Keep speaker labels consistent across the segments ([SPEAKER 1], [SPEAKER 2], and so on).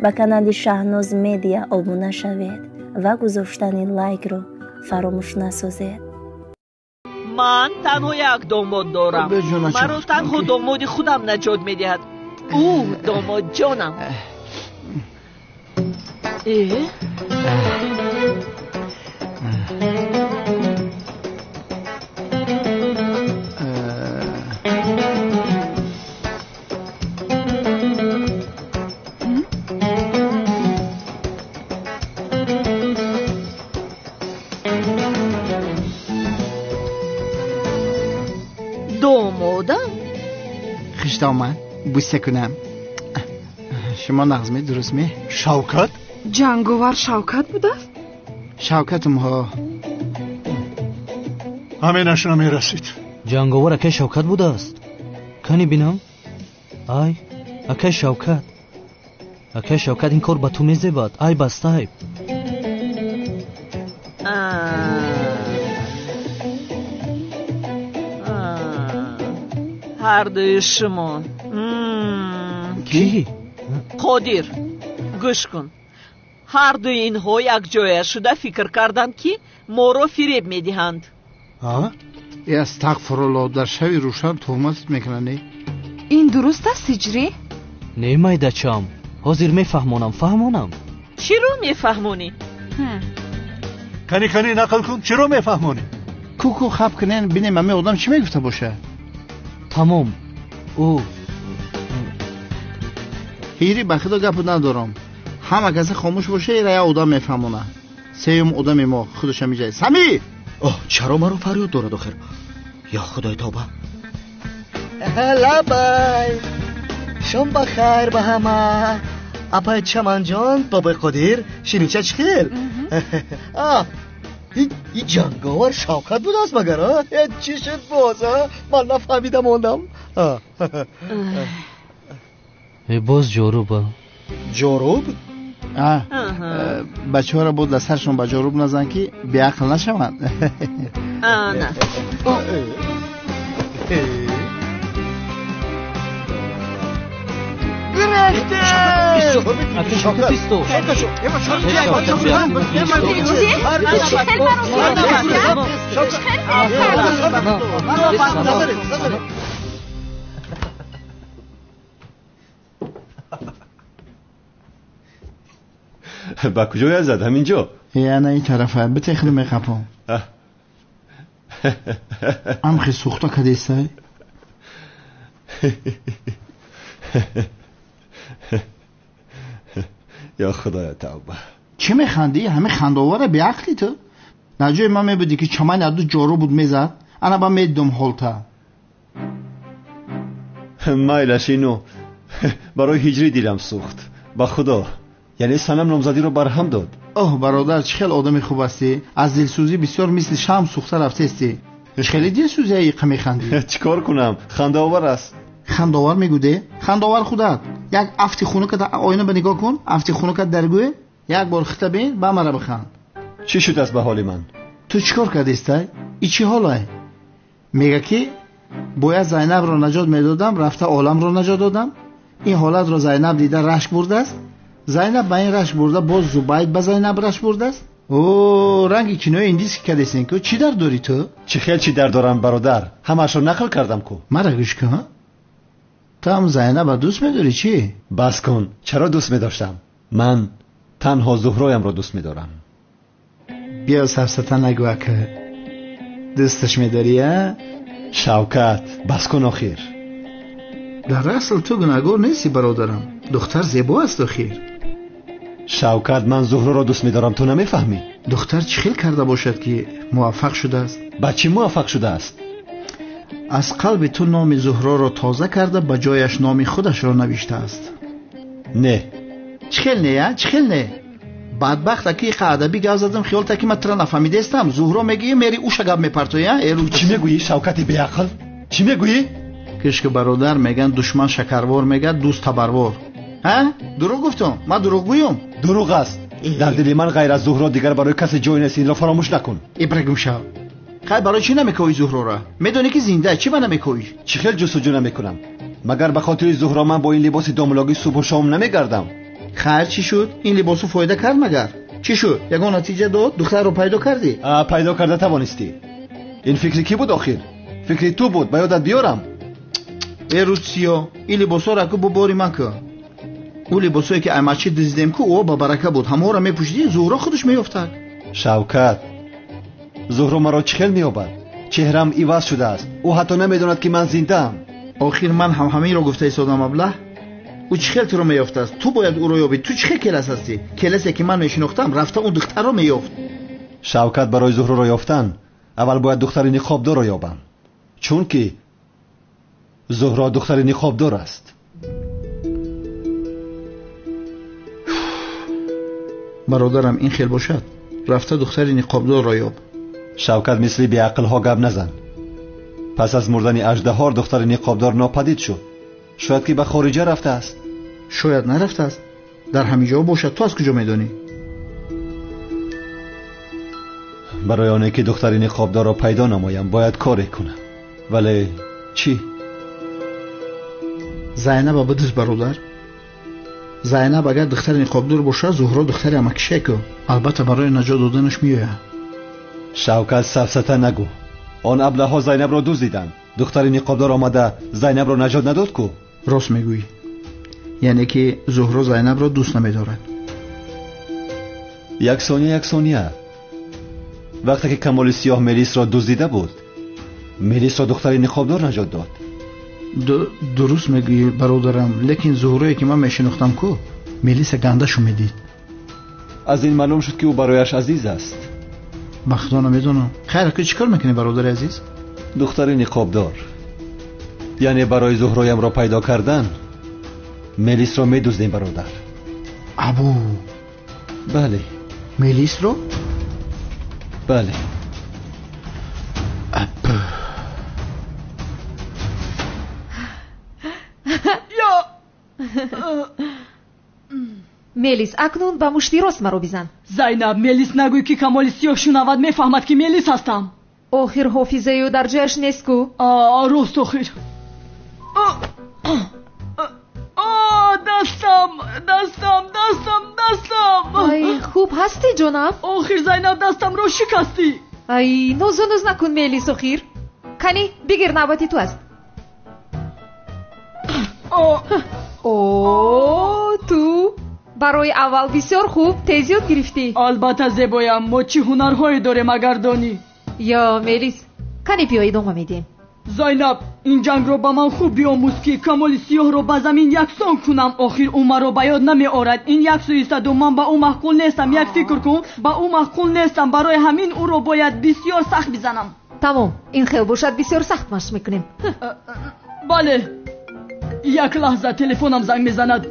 [SPEAKER 1] Ба канали Шаҳноз Медиа обуна шавед ва гузоштани лайкро фаромӯш насозед.
[SPEAKER 2] Ман танҳо як домод дорам. Маро танҳо домоди худам наҷот медиҳад. Ӯ домодҷонам. Домодам?
[SPEAKER 3] Хиштоман бӯса кунам. Шумо нағзме, дурустме?
[SPEAKER 4] Шавкат?
[SPEAKER 5] Ҷанговар Шавкат будааст?
[SPEAKER 3] Шавкатумҳо.
[SPEAKER 4] Ҳаминаш намерасид.
[SPEAKER 6] Ҷанговар акай Шавкат будааст? Кани бинам? Ай, акай Шавкат. Акай Шавкат, ин кор ба ту мезебад. Ай бастай.
[SPEAKER 2] Ҳардуи шумо.
[SPEAKER 6] Кӣ?
[SPEAKER 2] Қодир, гӯш кун. Ҳардуи инҳо якҷоя шуда фикр карданд, ки моро фиреб медиҳанд.
[SPEAKER 3] Э, астағфируллоҳ, дар шави рӯшан туҳмат мекунанд.
[SPEAKER 5] Ин дуруст аст, ҳиҷрӣ?
[SPEAKER 6] Не, майдачам, ҳозир мефаҳмонам, фаҳмонам.
[SPEAKER 2] Чиро мефаҳмонӣ?
[SPEAKER 4] Кани, кани, нақл кун, чиро мефаҳмонӣ?
[SPEAKER 3] Ку-ку хаб кунен, бинем ҳамин одам чӣ мегуфта боша.
[SPEAKER 6] Тамом. Ӯ
[SPEAKER 3] ҳири, ба худо гапу надорам. Ҳама касе хомӯш боша, ира як одам мефаҳмона. Сеюм одами мо худаш ҳамиҷа. Сами!
[SPEAKER 7] Оҳ, чаро маро фарёд дорад охир? Ё худои тавба.
[SPEAKER 8] Лабай. Шом ба хайр ба ҳама. Апай Чаманҷон, бобои Қодир, ширинча чӣ хел? А, и ҷанговар Шавкат будааст магар, а? Чӣ шуд боз, а? Ман нафаҳмида мондам.
[SPEAKER 6] Боз ҷоруба.
[SPEAKER 8] Ҷоруб?
[SPEAKER 3] Бачаҳоро бо дар саршон ба ҷоруб назан, ки беақл нашаванд.
[SPEAKER 2] Ана.
[SPEAKER 9] Ба куҷоя зад? Ҳаминҷо?
[SPEAKER 3] Ана ин тарафа, битехли меқапом. Амхи сӯхта кадесай?
[SPEAKER 9] Ё худоя тавба.
[SPEAKER 3] Чӣ механдӣ? Ҳамин хандовара беақлӣ ту? Дар ҷои ман мебудӣ, ки чамани аду ҷору буд мезад, ана ба медидум ҳолта.
[SPEAKER 9] Майлаш, ино барои ҳиҷрӣ дилам сӯхт. Ба худо, яъне санам номзадиро барҳам дод.
[SPEAKER 3] Оҳ, бародар, чӣ хел одами хуб ҳастӣ. Аз дилсӯзӣ бисёр мисли шам сӯхта рафтестӣ. Хеле дилсӯзия иқа механдӣ.
[SPEAKER 9] Чӣ кор кунам? Хандаовар аст.
[SPEAKER 3] Хандовар мегӯде? Хандовар худат. Як афти хунукат оина ба нигоҳ кун, афти хунукат дар гӯе, як бор хита бин, ба мара биханд.
[SPEAKER 9] Чӣ шуд аст ба ҳоли ман?
[SPEAKER 3] Ту чӣ кор кардистай? И чӣ ҳолай? Мега ки бояд Зайнабро наҷот медодам, рафта оламро наҷот додам. Ин ҳолатро Зайнаб дида рашк бурдааст. Зайнаб ба ин рашк бурда, боз Зубайд ба Зайнаб рашк бурдааст. О, ранги кинои индиски кадесен ку, чӣ дар дорӣ ту?
[SPEAKER 9] Чӣ хел чӣ дар дорам, бародар? Ҳамаашро нақл кардам ку.
[SPEAKER 3] Мара гӯш кун, ту ҳам Зайнаба дӯст медорӣ чӣ?
[SPEAKER 9] Бас кун, чаро дӯст медоштам? Ман танҳо Зуҳроямро дӯст медорам.
[SPEAKER 3] Биё сафсата нагӯ, ака. Дӯсташ медорӣ, а?
[SPEAKER 9] Шавкат, бас кун охир.
[SPEAKER 3] Дар асл ту гунаҳгор нестӣ, бародарам. Духтар зебо аст охир.
[SPEAKER 9] Шавкат, ман Зуҳроро дӯст медорам, ту намефаҳмӣ?
[SPEAKER 3] Духтар чӣ хел карда бошад, ки муваффақ шудааст?
[SPEAKER 9] Ба чӣ муваффақ шудааст?
[SPEAKER 3] Аз қалби ту номи Зуҳроро тоза карда, ба ҷояш номи худашро навиштааст.
[SPEAKER 9] Не.
[SPEAKER 3] Чӣ хел не, а? Чӣ хел не? Бадбахт, аки иқа адабӣ гап задам, хиёл та ки ман тура нафаҳмидаистам. Зуҳро мегӯӣ, мери уша гап мепартоӣ, а? Эру
[SPEAKER 9] чӣ мегӯӣ, Шавкати беақл? Чӣ мегӯӣ?
[SPEAKER 3] Кишки бародар, меган душман шакарвор, мегӯяд дӯст табарвор. Ҳа? Дурӯғ гуфтам? Ман дурӯғгӯям?
[SPEAKER 9] Дурӯғ аст. Дар дили ман ғайр аз Зуҳро дигар барои касе ҷой нест, инро фаромӯш накун.
[SPEAKER 3] Ибрагим шав. Хай, барои чӣ намекоӣ Зуҳрора? Медонӣ ки зинда, чӣ ба намекоӣ?
[SPEAKER 9] Чӣ хел ҷустуҷӯ намекунам? Магар ба хотири Зуҳро ман бо ин либоси домлогӣ субҳу шом намегардам?
[SPEAKER 3] Хайр, чӣ шуд? Ин либосу фоида кард магар? Чӣ шуд? Ягон натиҷа дод? Духтарро пайдо кардӣ?
[SPEAKER 9] Пайдо карда тавонистӣ. Ин фикри кӣ буд охир? Фикри ту буд, ба ёдат биёрам.
[SPEAKER 3] Э рӯзсиё, ин либосҳоро ку бубори ман ку. Ӯ либосое ки ай масҷид дуздидем ку, ӯ ба барака буд. Ҳамаҳоро мепӯшидӣ, Зуҳро худаш меёфтад.
[SPEAKER 9] Шавкат, Зуҳро маро чӣ хел меёбад? Чеҳрам иваз шудааст. Ӯ ҳатто намедонад ки ман зиндаам.
[SPEAKER 3] Охир ман ҳам ҳаминро гуфта истодам, аблаҳ. Ӯ чӣ хел туро меёфтааст? Ту бояд ӯро ёбӣ. Ту чӣ хел келас ҳастӣ? Келасе ки ман мешинохтам, рафта он духтарро меёфт.
[SPEAKER 9] Шавкат, барои Зуҳроро ёфтан аввал бояд духтари ниқобдорро ёбам, чунки Зуҳро духтари ниқобдор аст.
[SPEAKER 3] Бародарам, ин хел бошад, рафта духтари ниқобдорро ёб.
[SPEAKER 9] Шавкат, мисли беақлҳо гап назан. Пас аз мурдани аждаҳор духтари ниқобдор нопадид шуд. Шояд ки ба хориҷа рафтааст.
[SPEAKER 3] Шояд нарафтааст, дар ҳамин ҷо бошад. Ту аз куҷо медонӣ?
[SPEAKER 9] Барои оне ки духтари ниқобдорро пайдо намоям, бояд коре кунам. Вале чӣ?
[SPEAKER 3] Зайнаба бидуз, бародар. Зайнаб агар духтари ниқобдор бошад, Зуҳро духтари амакишеку. Албатта барои наҷот доданаш меояд.
[SPEAKER 9] Шавкат, сафсата нагӯ. Он аблаҳҳо Зайнабро дуздиданд. Духтари ниқобдор омада Зайнабро наҷот надод ку?
[SPEAKER 3] Рост мегӯӣ. Яъне ки Зуҳро Зайнабро дӯст намедорад.
[SPEAKER 9] Як сония, як сония. Вақте ки Камоли Сиёҳ Мелисро дуздида буд, Мелисро духтари ниқобдор наҷот дод.
[SPEAKER 3] Дуруст мегӯӣ, бародарам, лекин Зуҳрое ки ман мешинохтам ку, Мелиса гандашу медид.
[SPEAKER 9] Аз ин маълум шуд ки ӯ барояш азиз аст.
[SPEAKER 3] Ба худо намедонам. Хайр, ку чӣ кор мекунӣ, бародари азиз?
[SPEAKER 9] Духтари ниқобдор. Яъне барои Зуҳроямро пайдо кардан Мелисро медуздем, бародар.
[SPEAKER 3] Абу.
[SPEAKER 9] Бале.
[SPEAKER 3] Мелисро?
[SPEAKER 9] Бале.
[SPEAKER 10] Мелис, акнун ба мушти рост маро бизан.
[SPEAKER 11] Зайнаб, Мелис нагӯй ки Камоли Сиёҳ шунавад, мефаҳмад ки Мелис ҳастам.
[SPEAKER 10] Охир ҳофизаи ӯ дар ҷояш нест ку?
[SPEAKER 11] Рост, охир. Дастам, дастам, дастам, дастам.
[SPEAKER 10] Ай, хуб ҳастӣ, ҷонам?
[SPEAKER 11] Охир, Зайнаб, дастамро шикастӣ.
[SPEAKER 10] Ай, нозу ноз накун, Мелис, охир. Кани, бигир, навбати ту аст. О, ту барои аввал бисёр хуб тез ёд гирифтӣ.
[SPEAKER 11] Албатта, зебоям, мо чӣ ҳунарҳое дорем агар донӣ.
[SPEAKER 10] Ё, Мелис, кани биё идома медиҳем.
[SPEAKER 11] Зайнаб, ин ҷангро ба ман хуб биомӯз ки Камоли Сиёҳро ба замин яксон кунам. Охир ӯ маро ба ёд намеорад. Ин як суистаду ман ба ӯ маъқул нестам. Як фикр кун, ба ӯ маъқул нестам. Барои ҳамин ӯро бояд бисёр сахт бизанам.
[SPEAKER 10] Тамом, ин хел бошад, бисёр сахт машқ мекунем.
[SPEAKER 11] Бале. Як лаҳза, телефонам занг мезанад.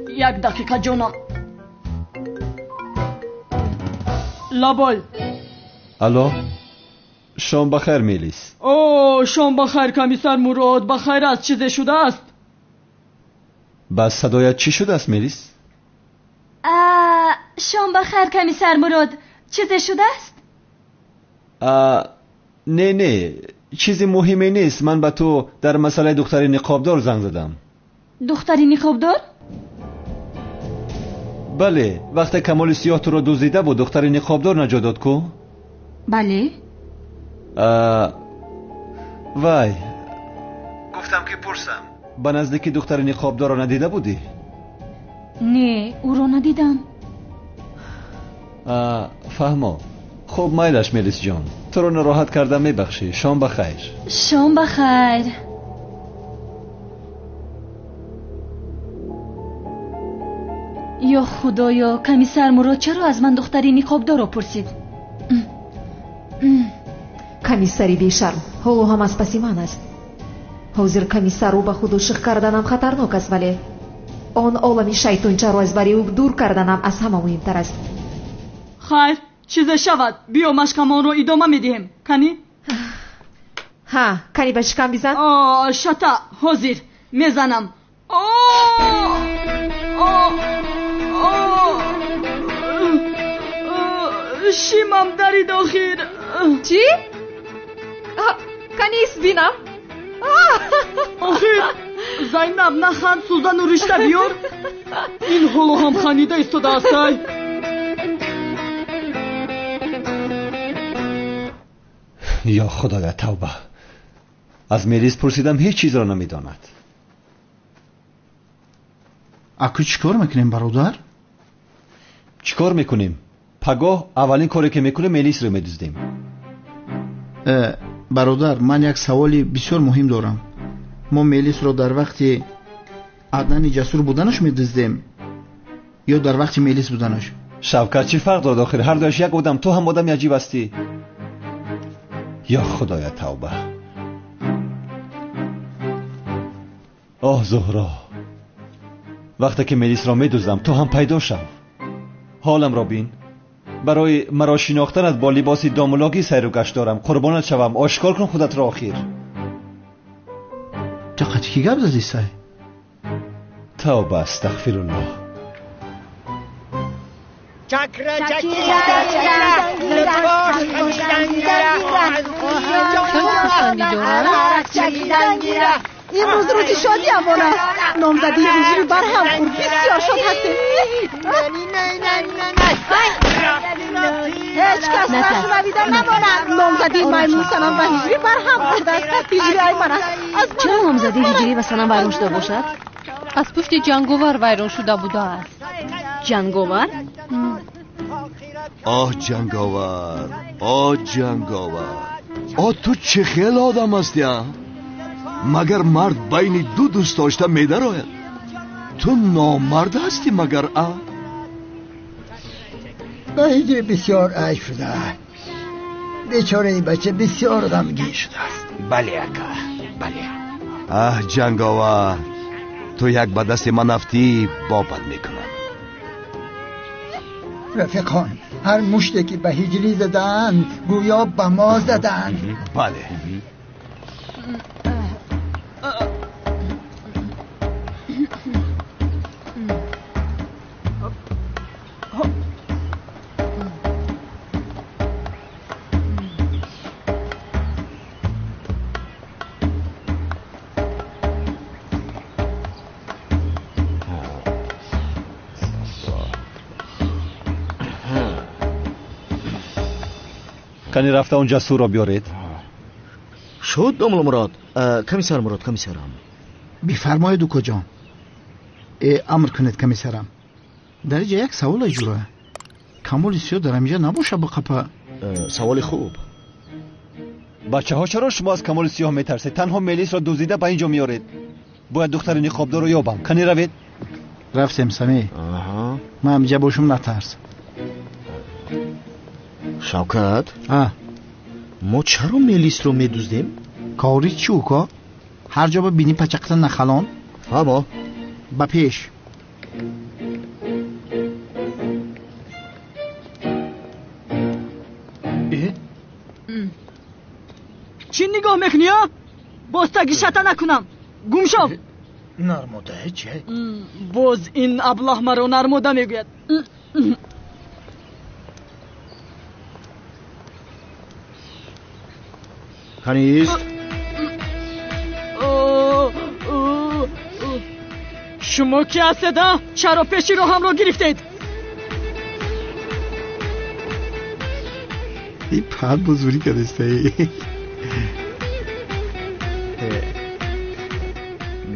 [SPEAKER 11] Як дақиқа, ҷонам. Лабой.
[SPEAKER 9] Алло, шом бахайр, Мелис.
[SPEAKER 11] О, шом бахайр, комиссар Мурод. Бахайр аст, чизе шудааст?
[SPEAKER 9] Ба садоят чӣ шудааст, Мелис?
[SPEAKER 12] Шом бахайр, комиссар Мурод. Чизе шудааст?
[SPEAKER 9] Не, не, чизи муҳиме нест. Ман ба ту дар масъалаи духтари ниқобдор занг задам.
[SPEAKER 12] Духтари ниқобдор?
[SPEAKER 9] Бале, вақте Камоли Сиёҳ туро дуздида буд, духтари ниқобдор наҷот дод ку?
[SPEAKER 12] Бале.
[SPEAKER 9] Вай, гуфтам ки пурсам, ба наздики духтари ниқобдорро надида будӣ?
[SPEAKER 12] Не, ӯро надидам.
[SPEAKER 9] Фаҳмо. Хуб, майлаш, Мелисҷон, туро нороҳат кардам, мебахшӣ. Шом ба хайр.
[SPEAKER 12] Шом ба хайр. Ё худоё, комиссар Мурод чаро аз ман духтари ниқобдорро пурсид?
[SPEAKER 10] Комиссари бешарм ҳоло ҳам аз паси ман аст. Ҳозир комиссарро ба худ ошиқ карданам хатарнок аст, вале он олами шайтончаро аз бари ӯ дур карданам аз ҳама муҳимтар аст.
[SPEAKER 11] Хайр, чизе шавад, биё машқамонро идома медиҳем. Кани?
[SPEAKER 10] Ҳа, кани ба шикам бизан.
[SPEAKER 11] Шата, ҳозир мезанам. Шимам дарид охир.
[SPEAKER 10] Чӣ? Кани ис бинам.
[SPEAKER 11] Охир, Зайнаб, наханд, сӯзану ришта биёр. Ин ҳоло ҳам ханида истодааст. Ай.
[SPEAKER 9] Ё Худоя, тавба. Аз Мелис пурсидам, ҳеҷ чизро намедонад.
[SPEAKER 3] Аку чӣ кор мекунем, бародар?
[SPEAKER 9] Чӣ кор мекунем? Пагоҳ аввалин коре ки мекунем, Мелисро медуздем.
[SPEAKER 3] Бародар, ман як саволи бисёр муҳим дорам. Мо Мелисро дар вақти Аднани ҷасур буданаш медуздем ё дар вақти Мелис буданаш?
[SPEAKER 9] Шавкат, чӣ фарқ дорад охир? Ҳар дуяш як одам, ту ҳам одами аҷиб ҳастӣ. Ё Худоя, тавба. Оҳ, Зуҳро, вақте ки Мелисро медуздам, ту ҳам пайдо шав. Ҳоламро бин. Барои маро шинохтанат бо либоси домулогӣ сайру гашт дорам. Қурбонат шавам, ошкор кун худатро охир.
[SPEAKER 3] Ту қати кӣ гап задӣ, сай?
[SPEAKER 9] Тавба, астағфируллоҳ.
[SPEAKER 13] Имрӯз рӯзи шодиамон аст. Номзадии ҳиҷрӣ барҳам хӯрд. Бисёр шод ҳастем. Ҳеҷ кас нашунавида намонад. Номзадии маймун Санам ва ҳиҷрӣ барҳам хӯрдааст. Ҳиҷрӣ ай ман аст.
[SPEAKER 12] Чаро номзадии ҳиҷрӣ ва Санам вайрон шуда бошад?
[SPEAKER 14] Аз пушти ҷанговар вайрон шуда будааст.
[SPEAKER 12] Ҷанговар?
[SPEAKER 15] Оҳ, ҷанговар, оҳ, ҷанговар, оҳ, ту чӣ хел одам ҳастӣ, а? Магар мард байни ду дӯст дошта медарояд? Ту номард ҳастӣ магар, а?
[SPEAKER 16] Ба ҳиҷри бисёр айб шуда. Бечораи бача бисёр ғамгин шудааст.
[SPEAKER 17] Бале, ака, бале.
[SPEAKER 15] Аҳ, ҷанговар, ту як ба дасти ман афтӣ, бобат мекунам.
[SPEAKER 16] Рафиқон, ҳар муште ки ба ҳиҷрӣ задаанд, гӯё ба мо задаанд.
[SPEAKER 15] Бале.
[SPEAKER 9] Кани рафта он ҷасурро биёред.
[SPEAKER 7] Шуд, домулло Мурод. Комиссар Мурод, комиссарам.
[SPEAKER 3] Бифармоед, укоҷон. Амр кунед, комиссарам. Дар инҷа як савол ҷура. Камоли сиёҳ дар ҳаминҷа набоша бо қапа?
[SPEAKER 7] Саволи хуб.
[SPEAKER 9] Бачаҳо, чаро шумо аз камоли сиёҳ метарсед? Танҳо Мелисро дуздида ба инҷо меоред. Бояд духтари ниқобдорро ёбам. Кани равед.
[SPEAKER 3] Рафтем, Самӣ. Ман ҳаминҷа бошум, натарс.
[SPEAKER 7] Шавкат, мо чаро Мелисро медуздем?
[SPEAKER 3] Кори чӣ, уко? Ҳар ҷо ба бини пачақта нахалон.
[SPEAKER 7] Фаҳмо.
[SPEAKER 3] Ба пеш.
[SPEAKER 11] Чӣ нигоҳ мекунӣ, а? Боз тагишата накунам. Гум шав.
[SPEAKER 16] Нармода чӣ?
[SPEAKER 11] Боз ин аблаҳ маро нармода мегӯяд.
[SPEAKER 7] Канист?
[SPEAKER 11] Шумо ки ҳастед, а? Чаро пеши роҳамро гирифтед?
[SPEAKER 3] И пар бузурӣ кардастаи.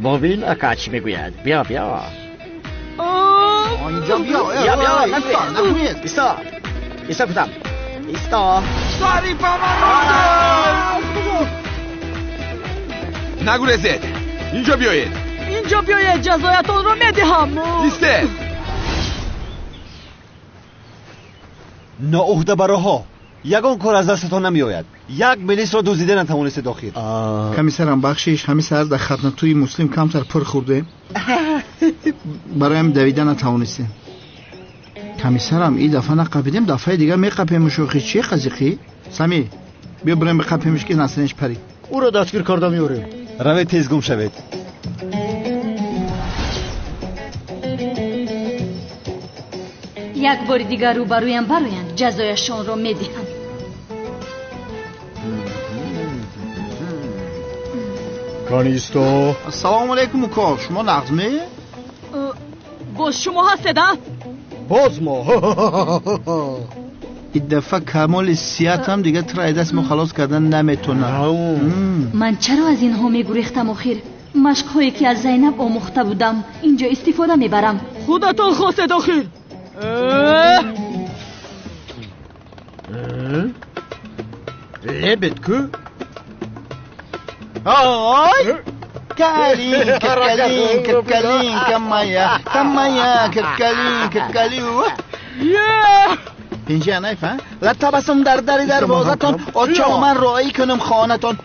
[SPEAKER 17] Бобин ака чӣ мегӯяд? Биё, биё.
[SPEAKER 3] Инҷо биё.
[SPEAKER 17] Биё, биё, нагӯед. Исто. Исто гуфтам. Исто.
[SPEAKER 18] Сари ба ман
[SPEAKER 19] нагурезед. Инҷо биёед.
[SPEAKER 11] Инҷо биёед, ҷазоятонро медиҳам.
[SPEAKER 19] Истед.
[SPEAKER 9] Ноуҳдабароҳо, ягон кор аз дастатон намеояд. Як Мелисро дуздида натавонистед охир.
[SPEAKER 3] Комиссарам, бахшиш, ҳамин саҳар дар хатнатӯи Муслим камтар пур хӯрдем. Бароям давида натавонистем. Комиссарам, и дафъа нақапидем, дафъаи дигар меқапем. Шӯхи чӣ қазиқӣ? Самӣ, биё бирем биқапемш ки насринш парид.
[SPEAKER 8] Ӯро дастгир карда меорем.
[SPEAKER 9] Равед, тез гум шавед.
[SPEAKER 12] Як бори дигар рӯбарӯям бароянд, ҷазояшонро медиҳам.
[SPEAKER 15] Канисто.
[SPEAKER 3] Ассалому алайкум уко, шумо нағзме?
[SPEAKER 11] Боз шумо ҳастед, а?
[SPEAKER 8] Боз мо.
[SPEAKER 3] Ин дафъа камоли сиҳатам дигар туро аз даст мо халос кардан наметонам.
[SPEAKER 12] Ман чаро аз инҳо мегурехтам охир? Машқҳое ки аз Зайнаб омӯхта будам, инҷо истифода мебарам.
[SPEAKER 11] Худатон хостед охир.
[SPEAKER 8] Лебед ку?
[SPEAKER 3] Ой! Калинка, калинка, калинка моя, та моя, калинка, калинка. Инҷа найфа? Ла табассум дар дари дарвозатон, очо ман роӣ кунам хонатон.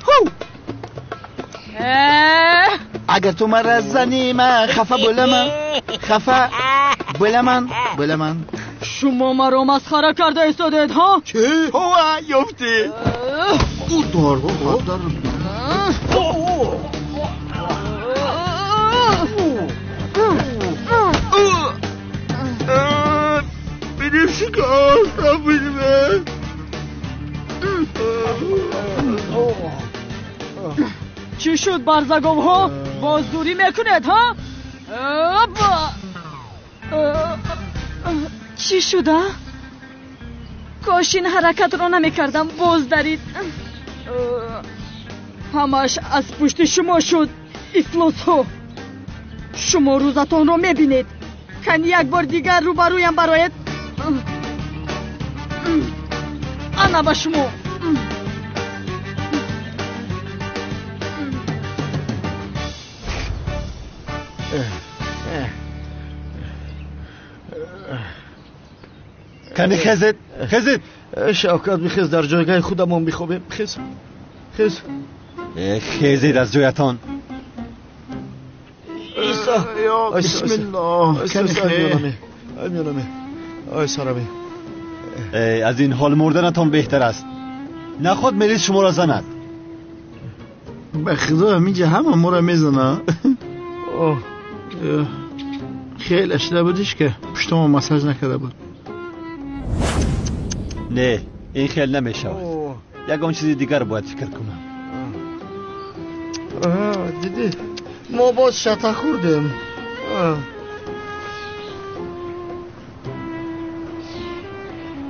[SPEAKER 3] Агар ту мара занӣ, ман хафа буламан, хафа буламан, буламан.
[SPEAKER 11] Шумо маро масхара карда истодед, ҳа?
[SPEAKER 3] Чӣ? Ҳова, ёфтӣ. Удар, удар. Benim şikayet benim.
[SPEAKER 11] Чӣ шуд, барзаговҳо? Боз дурӣ мекунед, ҳа? Чӣ шуда? Кош ин ҳаракатро намекардам, боз дарид. Ҳамааш аз пушти шумо шуд, ифлосҳо. Шумо рӯзатонро мебинед. Кани як бор дигар рӯбарӯям бароед. Ана ба шумо.
[SPEAKER 9] Кани хезед, хезед.
[SPEAKER 8] Шавкат, бихез, дар ҷойгаҳи худамон бихобем. Хез, хез.
[SPEAKER 9] Хезед аз ҷоятон.
[SPEAKER 3] Бисмиллоҳ.
[SPEAKER 8] Ай сарами.
[SPEAKER 9] Аз ин ҳол мурданатон беҳтар аст. Наход мелис шуморо занад.
[SPEAKER 3] Ба худо ҳаминҷа ҳама моро мезана. Хеле ашида будиш ки пуштамо массаж накарда буд.
[SPEAKER 9] Не, ин хел намешавад. Ягон чизи дигар бояд фикр кунам.
[SPEAKER 8] Дидӣ, мо боз шата хӯрдем.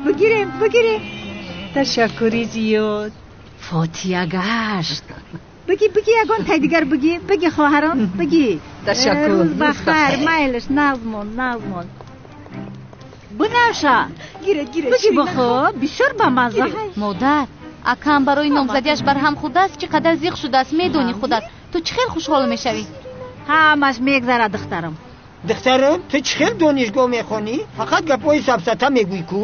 [SPEAKER 13] Бигирем, бигирем. Ташаккури зиёд.
[SPEAKER 18] Фотия гашт.
[SPEAKER 13] Биги, биги, ягон тай дигар биги, биги хоҳарон, биги.
[SPEAKER 18] Ташаккур.
[SPEAKER 13] Рӯз бахайр, майлаш, назмон, назмон. Бунаша.
[SPEAKER 18] Гире, гире.
[SPEAKER 13] Биги бихо, бисёр бамаза.
[SPEAKER 14] Модар, акам барои номзадиаш барҳам хӯрдааст, чӣ қадар зиқ шудааст, медонӣ худат. Ту чӣ хел хушҳол мешавӣ?
[SPEAKER 13] Ҳамаш мегзарад, духтарам.
[SPEAKER 16] Духтарам, ту чӣ хел донишгоҳ мехонӣ? Фақат гапҳои сафсата мегӯӣ ку?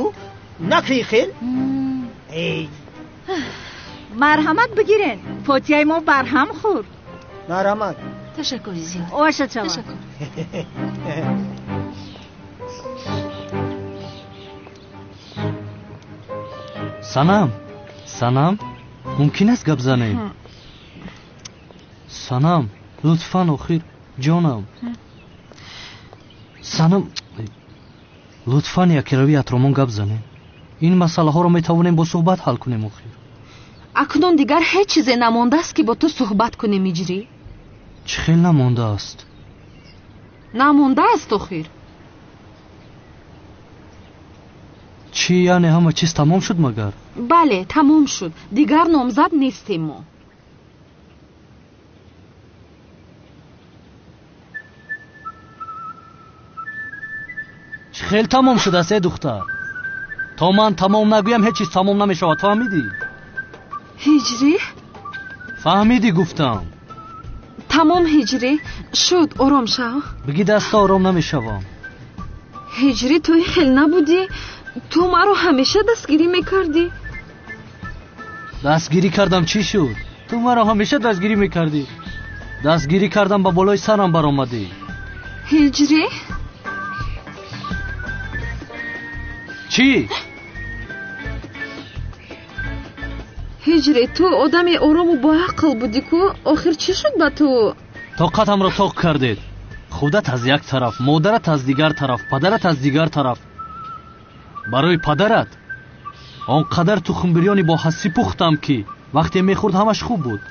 [SPEAKER 16] Накӣ хел?
[SPEAKER 13] Марҳамат бигирен. Фотияи мо барҳам хӯрд.
[SPEAKER 16] Марҳамат.
[SPEAKER 18] Ташаккури зиёд.
[SPEAKER 13] Оша чава.
[SPEAKER 6] Санам, Санам, мумкин аст гап занем? Санам, лутфан охир, ҷонам. Санам, лутфан якирави атромон гап занем. Ин масъалаҳоро метавонем бо суҳбат ҳал кунем охир.
[SPEAKER 5] Акнун дигар ҳеҷ чизе намондааст ки бо ту суҳбат кунем, Иҷрӣ.
[SPEAKER 6] Чӣ хел намондааст?
[SPEAKER 5] Намондааст охир.
[SPEAKER 6] Чӣ, яъне ҳама чиз тамом шуд магар?
[SPEAKER 5] Бале, тамом шуд. Дигар номзад нестем мо.
[SPEAKER 6] Чӣ хел тамом шудааст, э духтар? То ман тамом нагӯям ҳеҷ чиз тамом намешавад, фаҳмидӣ?
[SPEAKER 5] Ҳиҷрӣ?
[SPEAKER 6] Фаҳмидӣ гуфтам.
[SPEAKER 5] Тамом, Ҳиҷрӣ, шуд, ором шав.
[SPEAKER 6] Биги даста ором намешавам.
[SPEAKER 5] Ҳиҷрӣ, ту хел набудӣ. Ту маро ҳамеша дастгирӣ мекардӣ.
[SPEAKER 6] Дастгирӣ кардам, чӣ шуд? Ту маро ҳамеша дастгирӣ мекардӣ. Дастгирӣ кардам, ба болои сарам баромадӣ.
[SPEAKER 5] Ҳиҷрӣ?
[SPEAKER 6] Чӣ?
[SPEAKER 5] Ҳиҷрӣ, ту одами орому боақл будӣ ку, охир чӣ шуд ба ту?
[SPEAKER 6] Тоқатамро тоқ кардед. Худат аз як тараф, модарат аз дигар тараф, падарат аз дигар тараф. Барои падарат он қадар тухмбирёни бо ҳассӣ пухтам, ки вақте мехӯрд ҳамаш хуб буд.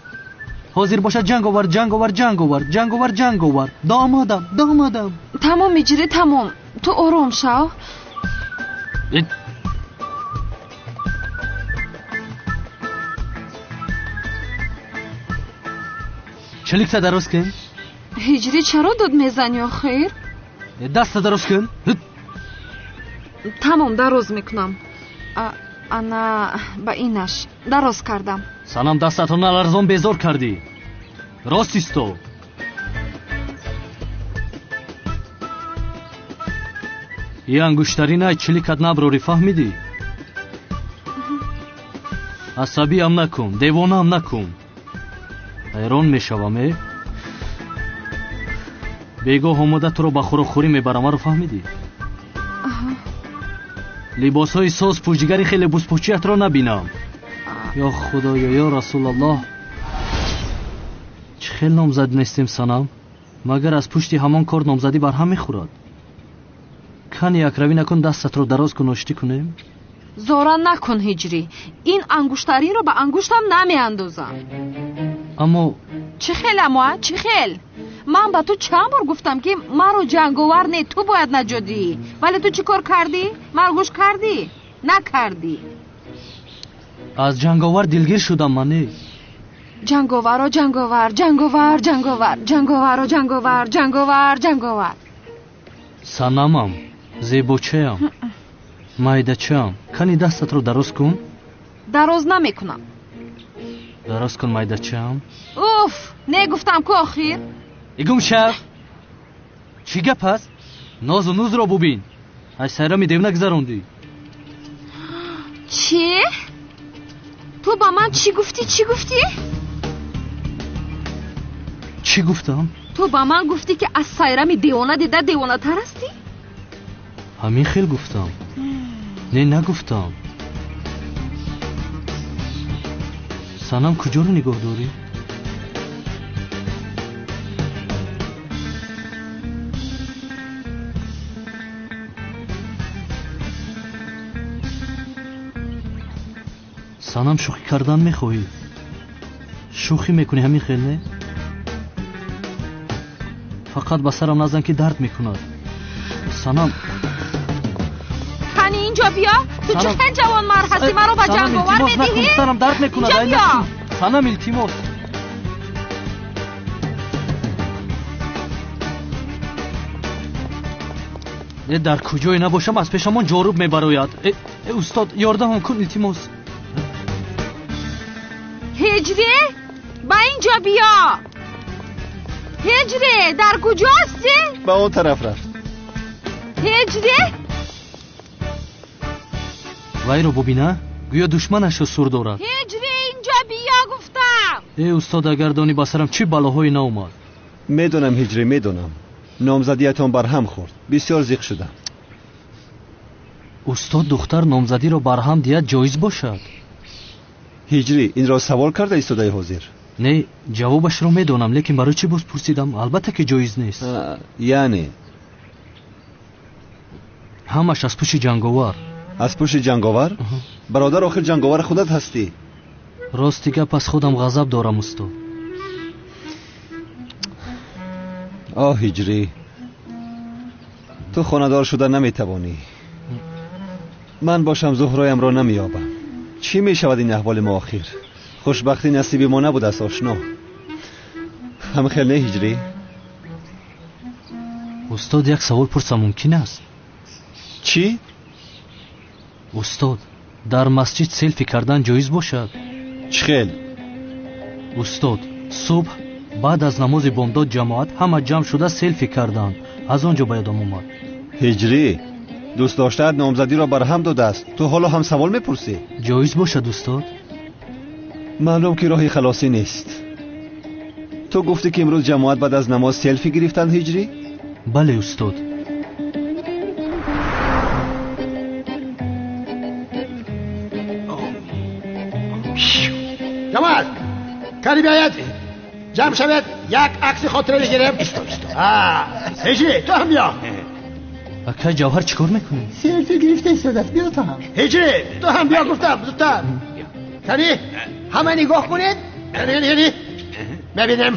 [SPEAKER 6] Ҳозир бошад ҷанговар, ҷанговар, ҷанговар, ҷанговар, ҷанговар. Домодам, домодам.
[SPEAKER 5] Тамом ҳиҷрӣ, тамом. Ту ором шав.
[SPEAKER 6] Чиликта дароз кун.
[SPEAKER 5] Ҳиҷрӣ, чаро дод мезанӣ охир?
[SPEAKER 6] Даста дароз кун.
[SPEAKER 5] Тамом, дароз мекунам. Ана ба инаш дароз кардам.
[SPEAKER 6] Санам, дастатро наларзон безор кардӣ. Рост исто. И ангуштаринай чиликат наброрӣ, фаҳмидӣ? Асабиам накун, девонаам накун. Ҳайрон мешавам, э? Бегоҳ омода туро ба хӯрокхӯрӣ мебарам, маро фаҳмидӣ? Либосҳои соз пӯшигари хеле бузпӯчиятро набинам. Ё худоё, ё расулаллоҳ, чӣ хел номзад нестем, санам? Магар аз пушти ҳамон кор номзадӣ барҳам мехӯрад? Кани якравӣ накун, дастатро дароз кун, оштӣ кунем.
[SPEAKER 5] Зора накун ҳиҷрӣ, ин ангуштаринро ба ангуштам намеандозам.
[SPEAKER 6] Аммо
[SPEAKER 5] чӣ хел, аммо чӣ хел? Ман ба ту чанд бор гуфтам, ки маро ҷанговар не, ту бояд наҷот диҳӣ, вале ту чӣ кор кардӣ? Маро гӯш кардӣ? Накардӣ.
[SPEAKER 6] Аз ҷанговар дилгир шудам ман, не?
[SPEAKER 5] Ҷанговаро ҷанговар, ҷанговар, ҷанговар, ҷанговаро ҷанговар, ҷанговар, ҷанговар.
[SPEAKER 6] Санамам, зебочаям, майдачаам, кани дастатро дароз кун.
[SPEAKER 5] Дароз намекунам.
[SPEAKER 6] Дароз кун, майдачаам.
[SPEAKER 5] Уф, не гуфтам ку охир.
[SPEAKER 6] Игум шав. Чӣ гап аст? Нозу нузро бубин. Аз сайрами девна гузарондӣ.
[SPEAKER 5] Чӣ? Ту ба ман чӣ гуфтӣ? Чӣ гуфтӣ?
[SPEAKER 6] Чӣ гуфтам?
[SPEAKER 5] Ту ба ман гуфтӣ, ки аз сайрами девона дида девонатар ҳастӣ?
[SPEAKER 6] Ҳамин хел гуфтам. Не, нагуфтам. Санам, куҷоро нигоҳ дорӣ? Санам, шӯхӣ кардан мехоҳӣ? Шӯхӣ мекунӣ, ҳамин хел, не? Фақат ба сарам назан, ки дард мекунад. Санам,
[SPEAKER 5] кани инҷо биё. Ту чӣ хел ҷавонмард ҳастӣ, маро ба ҷанговар медиҳӣ?
[SPEAKER 6] Сарам дард мекунад.
[SPEAKER 5] Инҷо биё.
[SPEAKER 6] Санам, илтимос. Э, дар куҷое набошам, аз пешамон ҷоруб мебарояд. Э, устод, ёрдамам кун, илтимос.
[SPEAKER 5] Ҳиҷрӣ, ба инҷо биё. Ҳиҷрӣ, дар куҷо ҳастӣ?
[SPEAKER 9] Ба он тараф рафт.
[SPEAKER 5] Ҳиҷрӣ,
[SPEAKER 6] вайро бубина, гӯё душманашро сур дорад.
[SPEAKER 5] Ҳиҷрӣ, инҷо биё гуфтам.
[SPEAKER 6] Э, устод, агар донӣ ба сарам чӣ балоҳое наомад.
[SPEAKER 9] Медонам, ҳиҷрӣ, медонам. Номзадиятон барҳам хӯрд, бисёр зиқ шудам.
[SPEAKER 6] Устод, духтар номзадиро барҳам диҳад ҷоиз бошад?
[SPEAKER 9] Ҳиҷрӣ, инро савол карда истодаи ҳозир?
[SPEAKER 6] Не, ҷавобашро медонам, лекин барои чӣ боз пурсидам? Албатта ки ҷоиз нест.
[SPEAKER 9] Яъне
[SPEAKER 6] ҳамаш аз пушти ҷанговар.
[SPEAKER 9] Аз пушти ҷанговар? Бародар, охир ҷанговар худат ҳастӣ.
[SPEAKER 6] Рости гап, аз худам ғазаб дорам, устод.
[SPEAKER 9] Оҳ, ҳиҷрӣ, ту хонадор шуда наметавонӣ. Ман бошам зуҳроямро намеёбам. Чӣ мешавад ин аҳволи мо охир? Хушбахтӣ насиби мо набудааст, ошно. Ҳам хел не, ҳиҷрӣ?
[SPEAKER 6] Устод, як савол пурсам мумкин аст?
[SPEAKER 9] Чӣ?
[SPEAKER 6] Устод, дар масҷид селфи кардан ҷоиз бошад?
[SPEAKER 9] Чӣ хел?
[SPEAKER 6] Устод, субҳ баъд аз намози бомдод ҷамоат ҳама ҷамъ шуда селфи карданд. Аз он ҷо ба ёдам омад.
[SPEAKER 9] Ҳиҷрӣ, дӯст доштаат номзадиро барҳам додааст, ту ҳоло ҳам савол мепурсӣ?
[SPEAKER 6] Ҷоиз бошад, устод?
[SPEAKER 9] Маълум ки роҳи халосӣ нест. Ту гуфтӣ, ки имрӯз ҷамоат баъд аз намоз селфи гирифтанд, ҳиҷрӣ?
[SPEAKER 6] Бале, устод.
[SPEAKER 17] Ҷамоат, кани биёяд, ҷамъ шавед, як акси хотира бигирем. Ҳиҷрӣ, ту ҳам биё.
[SPEAKER 6] Акай Ҷавҳар, чӣ кор мекунӣ?
[SPEAKER 3] Селфи гирифта истодааст, биё ту ҳам.
[SPEAKER 17] Ҳиҷрӣ, ту ҳам биё гуфтам, зудтар. Кани, ҳама нигоҳ кунед. Кани, кани, кани. Мебинем.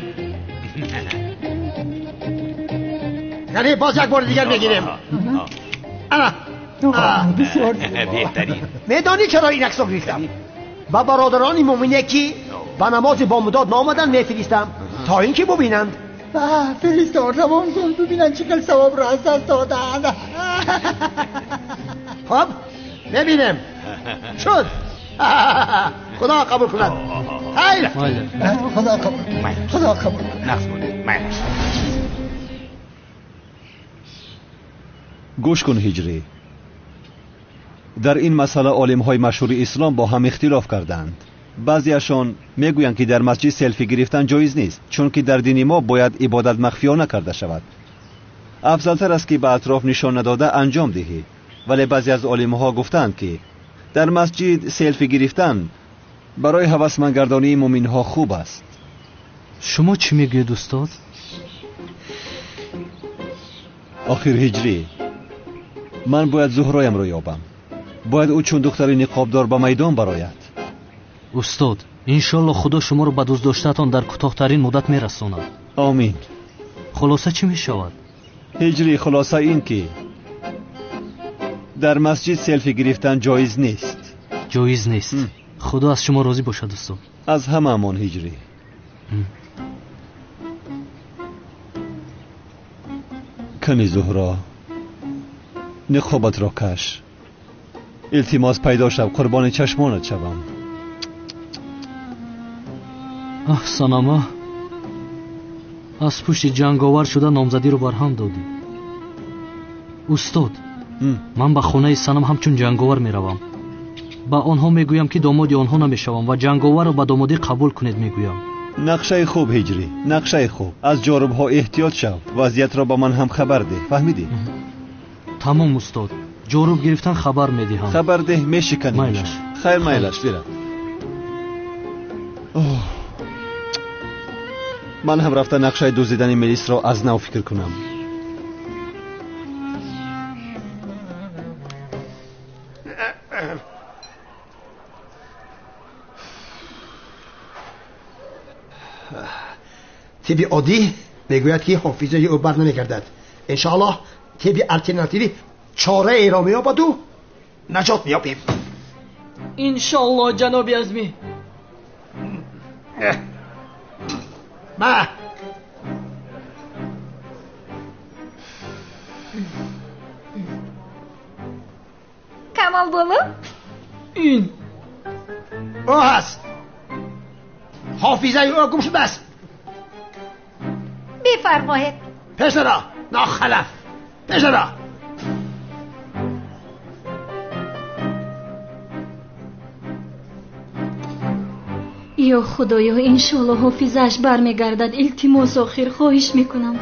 [SPEAKER 17] Яъне боз як бори дигар мегирем. Ана.
[SPEAKER 16] Бисёр
[SPEAKER 19] беҳтарин.
[SPEAKER 17] Медонӣ чаро ин аксро гирифтам? Ба бародарони муъмине ки ба намози бомдод наомаданд мефиристам, то ин ки бубинанд.
[SPEAKER 16] Фиристор, равон кун, бубинанд чӣ хел савобро аз даст додаанд.
[SPEAKER 17] Хоб, мебинем. Шуд. Худо қабул кунад. Хайр.
[SPEAKER 16] Худо қабул кунад. Худо қабул кунад.
[SPEAKER 9] Гӯш кун, Ҳиҷрӣ. Дар ин масъала олимҳои машҳури ислом бо ҳам ихтилоф карданд. Баъзеашон мегӯянд, ки дар масҷид селфи гирифтан ҷоиз нест, чунки дар дини мо бояд ибодат махфиёна карда шавад. Афзалтар аст, ки ба атроф нишон надода анҷом диҳӣ. Вале баъзе аз олимҳо гуфтанд, ки дар масҷид селфи гирифтан барои ҳавасмандгардонии муъминҳо хуб аст.
[SPEAKER 6] Шумо чӣ мегӯед, устод?
[SPEAKER 9] Охир Ҳиҷрӣ, ман бояд Зуҳроямро ёбам. Бояд ӯ чун духтари ниқобдор ба майдон барояд.
[SPEAKER 6] Устод, иншолло Худо шуморо ба дӯстдоштаатон дар кӯтоҳтарин муддат мерасонад.
[SPEAKER 9] Омин.
[SPEAKER 6] Хулоса чӣ мешавад?
[SPEAKER 9] Ҳиҷрӣ, хулоса ин ки дар масҷид селфи гирифтан ҷоиз нест.
[SPEAKER 6] Ҷоиз нест. Худо аз шумо розӣ бошад, устод.
[SPEAKER 9] Аз ҳамаамон, Ҳиҷрӣ. Кани Зуҳро, ниқобатро каш. Илтимос, пайдо шав, қурбони чашмонат шавам.
[SPEAKER 6] Аҳ, Санама, аз пушти ҷанговар шуда номзадиро барҳам додӣ. Устод, ман ба хонаи Санам ҳамчун ҷанговар меравам. Ба онҳо мегӯям, ки домоди онҳо намешавам ва ҷанговарро ба домодӣ қабул кунед мегӯям.
[SPEAKER 9] Нақшаи хуб, Ҳиҷрӣ, нақшаи хуб. Аз ҷорубҳо эҳтиёт шав. Вазъиятро ба ман ҳам хабар деҳ. Фаҳмидӣ?
[SPEAKER 6] Тамом, устод. Ҷоруб гирифтан хабар медиҳам.
[SPEAKER 9] Хабар деҳ, мешиканем.
[SPEAKER 6] Майлаш.
[SPEAKER 9] Хайр, майлаш, бира. Ман ҳам рафта нақшаи дуздидани милисро аз нав фикр кунам.
[SPEAKER 17] Тибби оддӣ мегӯяд, ки ҳофизаи ӯ бар намегардад. Иншоаллоҳ тибби алтернативӣ чораеро меёбаду наҷот меёбем.
[SPEAKER 11] Иншоаллоҳ, ҷаноби азмӣ.
[SPEAKER 17] Ма
[SPEAKER 14] Камол боло?
[SPEAKER 11] Ин
[SPEAKER 17] ӯ ҳаст. Ҳофизаи ӯ гум шудааст.
[SPEAKER 14] Бифармоед.
[SPEAKER 17] Пешаро, нохалаф, пешаро.
[SPEAKER 12] Ё Худоё, иншоалло ҳофизааш бармегардад. Илтимос, охир хоҳиш мекунам.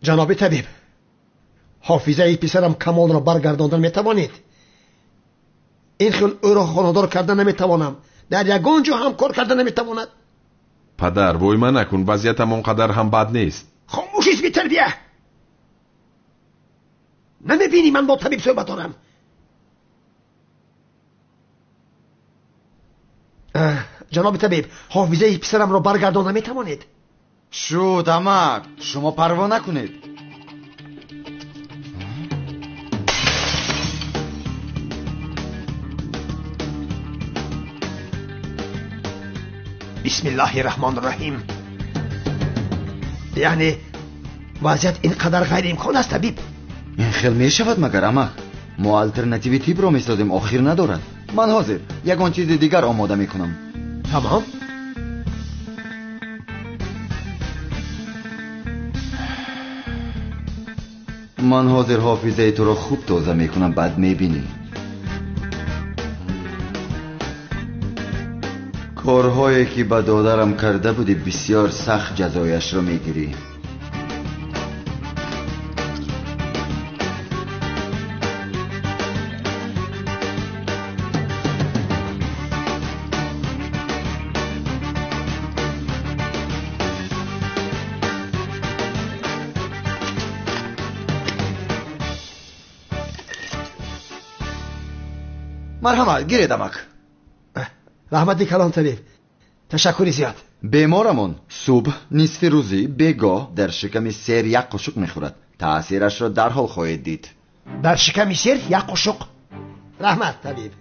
[SPEAKER 17] Ҷаноби табиб, ҳофизаи писарам Камолро баргардондан метавонед? Ин хел ӯро хонадор карда наметавонам. Дар ягон ҷо ҳам кор карда наметавонад.
[SPEAKER 19] Падар, войма накун, вазъиятам он қадар ҳам бад нест.
[SPEAKER 17] Хомӯшист, бетарбия! Намебинӣ ман бо табиб суҳбат дорам? Ҷаноби табиб, ҳофизаи писарамро баргардон наметавонед?
[SPEAKER 7] Шуд, амак, шумо парво накунед.
[SPEAKER 17] Бисмиллаҳи раҳмони раҳим. Яъне вазъият ин қадар ғайриимкон аст, табиб?
[SPEAKER 7] Ин хел мешавад магар, амак? Мо алтернативи тибро месозем, охир надорад. Ман ҳозир ягон чизи дигар омода мекунам.
[SPEAKER 17] Тамом.
[SPEAKER 7] Ман ҳозир ҳофизаи туро хуб тоза мекунам, баъд мебинӣ. Корҳое ки ба додарам карда будӣ, бисёр сахт ҷазояшро мегирӣ. Марҳамат, гиред амак.
[SPEAKER 17] Раҳмати калон табиб. Ташаккури зиёд.
[SPEAKER 7] Беморамон субҳ, нисфи рӯзӣ, бегоҳ дар шиками сер як қошуқ мехӯрад. Таъсирашро дарҳол хоҳед дид.
[SPEAKER 17] Дар шиками сер як қошуқ. Раҳмат табиб.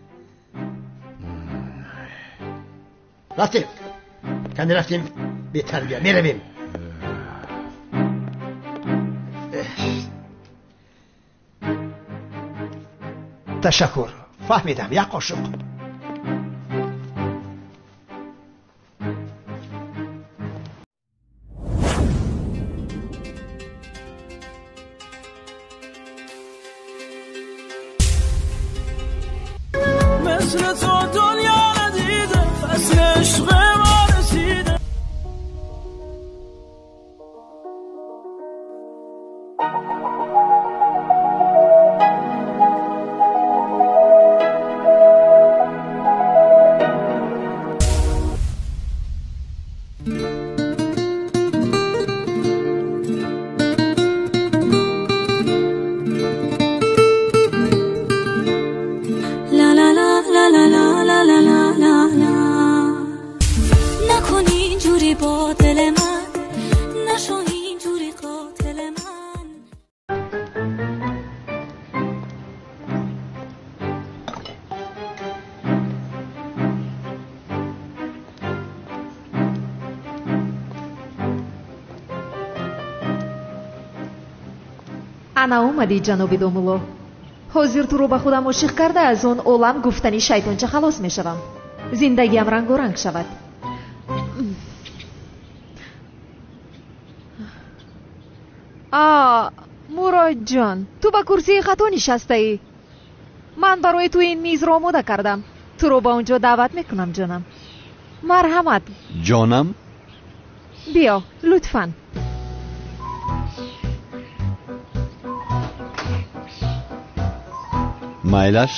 [SPEAKER 17] Рафтем. Кани рафтем, бетарбия меравем. Ташаккур. Фаҳмидам, як қошуқ.
[SPEAKER 20] مثل تو دنیا ندیده، فصل عشق ما رسیده.
[SPEAKER 10] Ана омадӣ, ҷаноби домулло. Ҳозир туро ба худам ошиқ карда, аз он олам гуфтани шайтонча халос мешавам. Зиндагиам рангоранг шавад. А, Муродҷон, ту ба курсии хато нишастаӣ. Ман барои ту ин мизро омода кардам. Туро ба он ҷо даъват мекунам, ҷонам. Марҳамат.
[SPEAKER 9] Ҷонам?
[SPEAKER 10] Биё, лутфан.
[SPEAKER 9] Майлаш?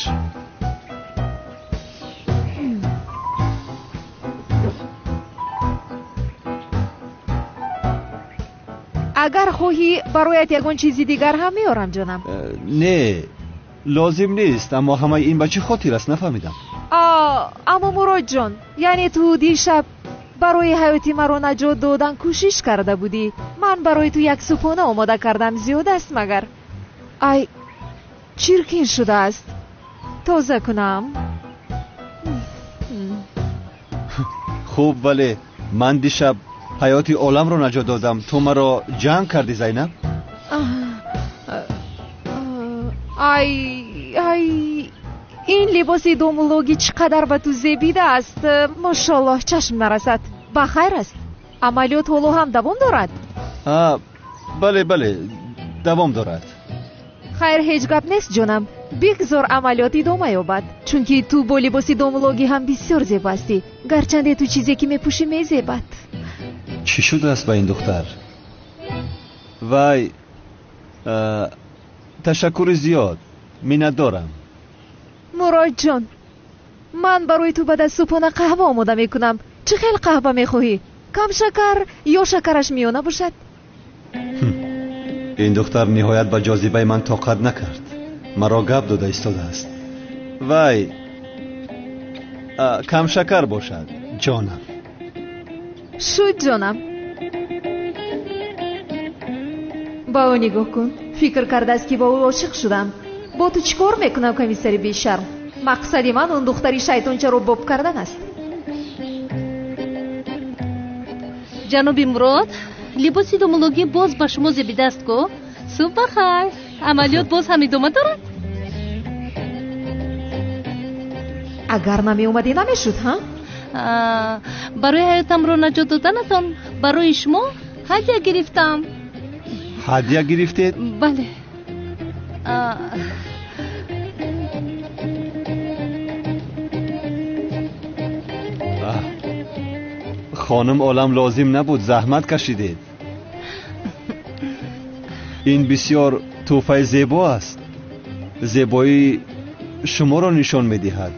[SPEAKER 10] Агар хоҳӣ, бароят ягон чизи дигар ҳам меорам, ҷонам.
[SPEAKER 9] Не, лозим нест, аммо ҳамаи ин ба чӣ хотир аст, нафаҳмидам.
[SPEAKER 10] Аммо Муродҷон, яъне ту дишаб барои ҳаёти маро наҷот додан кӯшиш карда будӣ. Ман барои ту як субҳона омода кардам, зиёд аст магар? Ай, чиркин шудааст. Тоза кунам.
[SPEAKER 9] Хуб, вале ман дишаб ҳаёти оламро наҷот додам. Ту маро ҷанг кардӣ, Зайнаб?
[SPEAKER 10] Ай, ай, ин либоси домуллогӣ чӣ қадар ба ту зебидааст. Мошоллоҳ, чашм нарасад. Ба хайр аст? Амалиёт ҳоло ҳам давом дорад?
[SPEAKER 9] Бале, бале, давом дорад.
[SPEAKER 10] Хайр, ҳеҷ гап нест, ҷонам. Бигзор амалиёт идома ёбад, чунки ту бо либоси домуллогӣ ҳам бисёр зебо ҳастӣ. Гарчанде ту чизе ки мепӯшӣ мезебад.
[SPEAKER 9] Чӣ шудааст ба ин духтар? Вай, ташаккури зиёд, миннатдорам.
[SPEAKER 10] Муродҷон, ман барои ту баъд аз субҳона қаҳва омода мекунам. Чӣ хел қаҳва мехоҳӣ? Кам шакар ё шакараш миёна бошад?
[SPEAKER 9] Ин духтар ниҳоят ба ҷозибаи ман тоқат накард. Маро гап дода истодааст. Вай, камшакар бошад, ҷонам.
[SPEAKER 10] Шуд, ҷонам. Ба ӯ нигоҳ кун. Фикр кардааст, ки ба ӯ ошиқ шудам. Бо ту чӣ кор мекунам, комиссари бешарм? Мақсади ман он духтари шайтончаро боб кардан аст.
[SPEAKER 14] Ҷаноби Мурод, либоси домуллогӣ боз ба шумо зебидааст ку? Субҳ ба хайр. Амалиёт боз ҳам идома дорад?
[SPEAKER 10] Агар намеомадӣ, намешуд, ҳа?
[SPEAKER 14] Барои ҳаётамро наҷот доданатон барои шумо ҳадя гирифтам.
[SPEAKER 9] Ҳадя гирифтед?
[SPEAKER 14] Бале.
[SPEAKER 9] Хонум олам, лозим набуд, заҳмат кашидед. Ин бисёр тӯҳфаи зебо аст. Зебоии шуморо нишон медиҳад.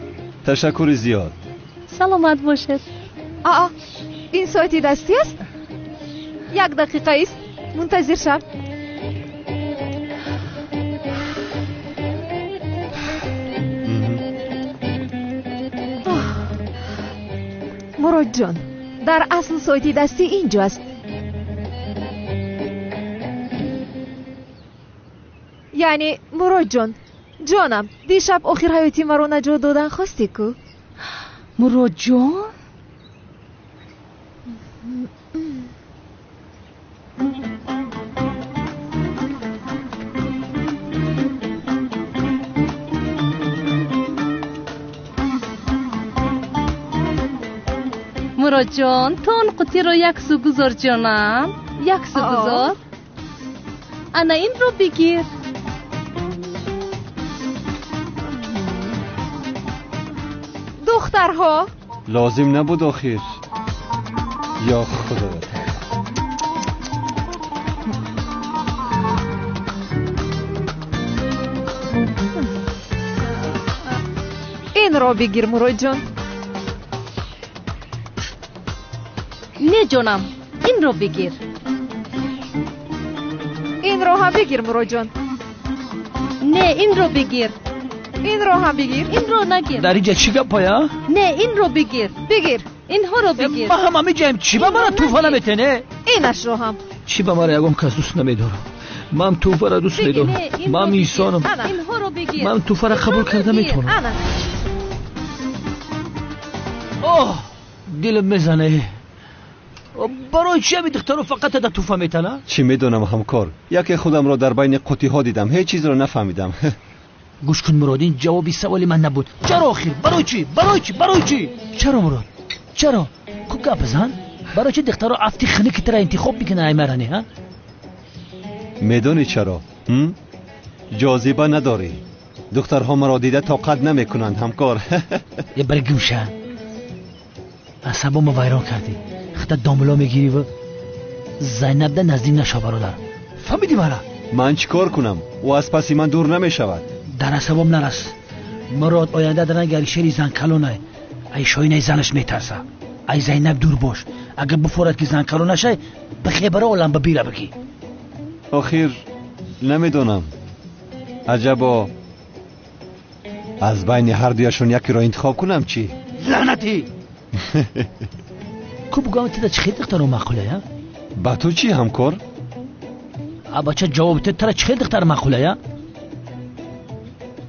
[SPEAKER 9] Ташаккури зиёд.
[SPEAKER 14] Саломат бошед.
[SPEAKER 10] Аа, ин соати дастӣ аст? Як дақиқа ист, мунтазир шав. Муродҷон, дар асл соати дастӣ инҷо аст. Яъне Муродҷон, ҷонам, дишаб охир ҳаёти маро наҷот додан хостӣ ку?
[SPEAKER 14] Муродҷон? Муродҷон, ту он қутиро як су гузор, ҷонам, як су гузор. Ана инро бигир.
[SPEAKER 10] Духтарҳо,
[SPEAKER 9] лозим набуд охир. Ё Худо.
[SPEAKER 10] Инро бигир, Муродҷон.
[SPEAKER 14] Не, ҷонам, инро бигир.
[SPEAKER 10] Инро ҳам бигир, Муродҷон.
[SPEAKER 14] Не, инро бигир.
[SPEAKER 10] Инро ҳам бигир.
[SPEAKER 14] Инро нагир.
[SPEAKER 21] Дар инҷа чӣ гапая?
[SPEAKER 14] Не, инро бигир.
[SPEAKER 10] Бигир.
[SPEAKER 14] Инҳоро бигир.
[SPEAKER 21] Ма ҳам ҳамиҷаем. Чӣ ба мара тӯҳфа наметене?
[SPEAKER 10] Инашро ҳам.
[SPEAKER 21] Чӣ ба мара ягон кас дӯст намедорам? Ман тӯҳфаро дӯст медорам. Ман инсонам.
[SPEAKER 14] Инҳоро бигир.
[SPEAKER 21] Ман тӯҳфаро қабул карда метавонам. Оҳ, дилам мезане. Барои чи ҳами духтаро фақат да тӯҳфа метана?
[SPEAKER 9] Чӣ медонам, ҳамкор, яке худамро дар байни қутиҳо дидам, ҳеҷ чизро нафаҳмидам.
[SPEAKER 21] Гӯш кун, Мурод, ин ҷавоби саволи ман набуд. Чаро охир? Барои чӣ? Барои чӣ? Барои чӣ? Чаро, Мурод? Чаро? Ку гап зан? Барои чӣ духтаро афти хунуки тара интихоб мекунанд, ай маране, ҳа?
[SPEAKER 9] Медонӣ чаро? Ҷозиба надорӣ. Духтарҳо маро дида тоқат намекунанд, ҳамкор.
[SPEAKER 21] Е бари гумша. Асабомо вайрон кардӣ. Хата домло мегирӣ ва Зайнабда наздик нашав, бародар. Фаҳмидӣ мара?
[SPEAKER 9] Ман чӣ кор кунам? Ӯ аз паси ман дур намешавад.
[SPEAKER 21] Дар асабом нарас. Мурод оянда дар ранги Алишери занкалонай. Ай шоинаи занаш метарса. Ай Зайнаб дур бош. Агар бифорад ки занкалон нашай, бихебара олам ба бира бигӣ.
[SPEAKER 9] Охир намедонам. Аҷабо аз байни ҳардуяшон якеро интихоб кунам чӣ?
[SPEAKER 21] Лаънатӣ! Ку бугам тида чӣ хел духтаро маъқулая?
[SPEAKER 9] Ба ту чӣ, ҳамкор?
[SPEAKER 21] А бача ҷавоб те тара чӣ хел духтар маъқулая?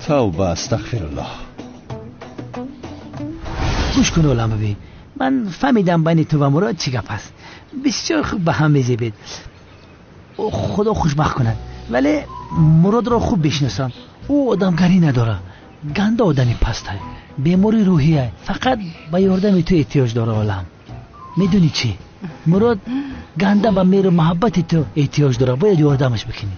[SPEAKER 9] Тавба, астағфируллоҳ.
[SPEAKER 21] Гӯш кун, олам бибин. Ман фаҳмидам байни ту ва Мурод чӣ гап аст. Бисёр хуб ба ҳам мезебед. Худо хушбахт кунад. Вале Муродро хуб бишносам. Ӯ одамгарӣ надорад. Ганда одами пастай. Бемори рӯҳия. Фақат ба ёрдами ту эҳтиёҷ дора, олам. Медонӣ чӣ? Мурод ганда ба меҳру муҳаббати ту эҳтиёҷ дорад. Бояд ёрдамаш бикунӣ.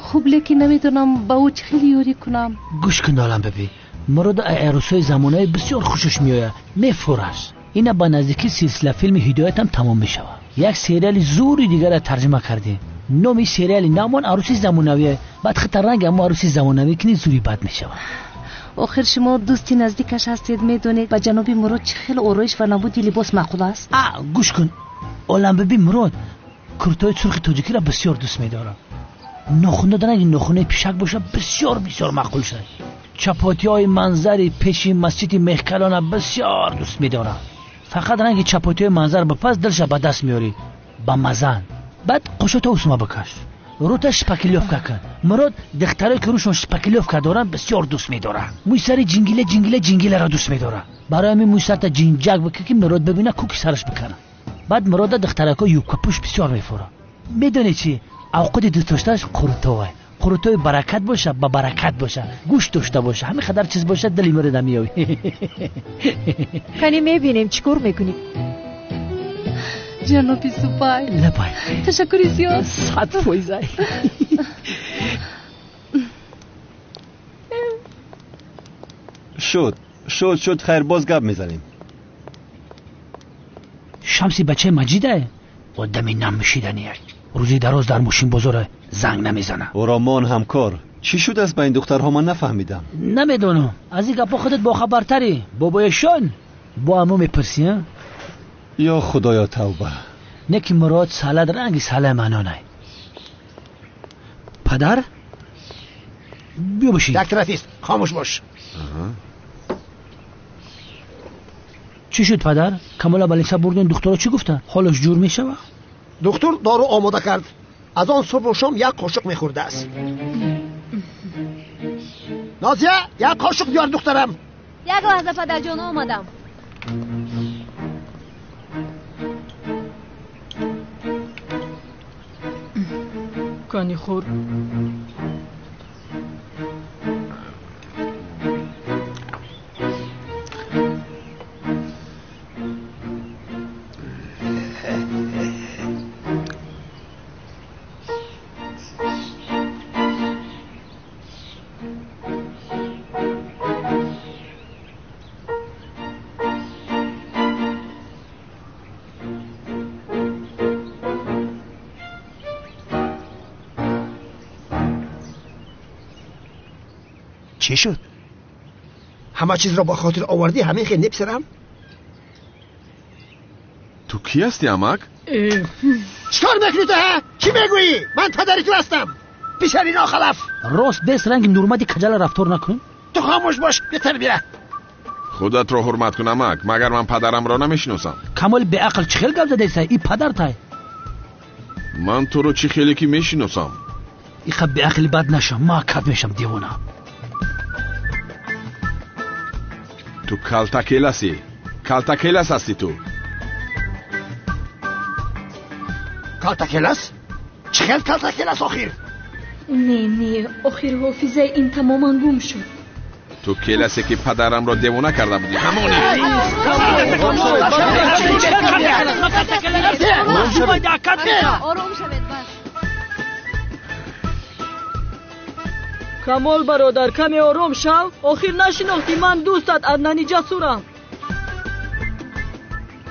[SPEAKER 14] Хуб, лекин намедонам ба ӯ чӣ хел ёрӣ кунам.
[SPEAKER 21] Гӯш кун, олам бибӣ. Мурод арӯсҳои замонави бисёр хушаш меояд. Мефураш. Ина ба наздикӣ силсила филми ҳидоятам тамом мешавад. Як сериали зури дигарро тарҷима кардем. Номи сериали намон арӯси замонавие. Баъд хита ранги ҳамо арӯси замонавӣ кунӣ, зури бад мешавад.
[SPEAKER 14] Охир шумо дӯсти наздикаш ҳастед, медонед ба ҷаноби Мурод чӣ хел ороиш ва намуди либос маъқул аст?
[SPEAKER 21] А, гӯш кун, олам бибӣ, Мурод куртои сурхи тоҷикиро бисёр дӯст медорад. Нохуна ранги нохунаи пишак боша, бисёр бисёр маъқул шуд. Чапотиҳои манзари пеши масҷиди Меҳкалона бисёр дӯст медорад. Фақат ранги чапотиҳои манзар бипаз, дилша ба даст меорӣ. Ба мазан. Баъд қошото усума бикаш. Рута шпаклёвка кун. Мурод духтарое ки рӯшон шпаклёвка доранд бисёр дӯст медорад. Мӯи сари ҷингила ҷингила ҷингиларо дӯст медорад. Барои ҳамин мӯи сарта ҷинҷак бикун, ки Мурод бибина, куки сараш бикана. Баъд Мурода духтарако юбкапӯш бисёр мефурад. Медонӣ чӣ? Авқоти дӯстдоштааш қурутовай. Қурутои баракат боша, ба баракат боша, гӯшт дошта боша, ҳамин қадар чиз боша, дили Мурода меёбӣ.
[SPEAKER 10] Кани мебинем чӣ кор мекунӣ.
[SPEAKER 14] Ҷаноби Зубайр.
[SPEAKER 21] Лабай.
[SPEAKER 14] Ташаккури зиёд.
[SPEAKER 21] 100%. Ай.
[SPEAKER 9] Шуд, шуд, шуд, хайр, боз гап мезанем.
[SPEAKER 21] Шамси бачаи Маҷидае? Одами намшидание. Рӯзи дароз дар мошинбозор занг намезана.
[SPEAKER 9] Ӯро мон, ҳамкор. Чӣ шудааст ба ин духтарҳо, ман нафаҳмидам.
[SPEAKER 21] Намедонам. Аз ин гапҳо худат бохабартарӣ. Бобоешон бо ҳамо мепурсӣ, а?
[SPEAKER 9] Ё Худоё, тавба.
[SPEAKER 21] Не ки Мурод салад ранги салаи манонай. Падар? Биё бишин.
[SPEAKER 17] Як тарафист, хомӯш бош.
[SPEAKER 21] Чӣ шуд падар? Камола ба лиса бурден, духтуро чӣ гуфтанд? Ҳолаш ҷур мешавад?
[SPEAKER 17] Духтур дору омода кард. Аз он субҳу шом як қошуқ мехӯрдааст. Нозия, як қошуқ биёр духтарам.
[SPEAKER 14] Як лаҳза падарҷон, омадам.
[SPEAKER 11] Кани хӯр.
[SPEAKER 17] Чӣ шуд? Ҳама чизро ба хотир овардӣ, ҳамин хел не писарам?
[SPEAKER 19] Ту кӣ ҳастӣ, амак?
[SPEAKER 17] Чӣ кор мекунӣ ту, ҳа? Чӣ мегӯӣ? Ман падари ту ҳастам. Писари нохалаф.
[SPEAKER 21] Рост бес ранги Нурмади каҷала рафтор накун.
[SPEAKER 17] Ту хомӯш бош, бетарбия.
[SPEAKER 19] Худатро ҳурмат кун, амак. Магар ман падарамро намешиносам?
[SPEAKER 21] Камоли беақл чӣ хел гап задесай? И падартай.
[SPEAKER 19] Ман туро чӣ хеле ки мешиносам.
[SPEAKER 21] Иқа беақли бад нашам, ма кат мешам девона.
[SPEAKER 19] Ту калтакеласӣ. Калтакелас ҳастӣ ту.
[SPEAKER 17] Калтакелас? Чӣ хел калтакелас охир?
[SPEAKER 12] Не, не, охир ҳофизаи ин тамоман гум шуд.
[SPEAKER 19] Ту келасе ки падарамро девона карда будӣ, ҳамони.
[SPEAKER 14] Ором шавед, бас.
[SPEAKER 11] Камол бародар, каме ором шав. Охир нашинохтӣ, ман дӯстат Аднани Ҷасурам.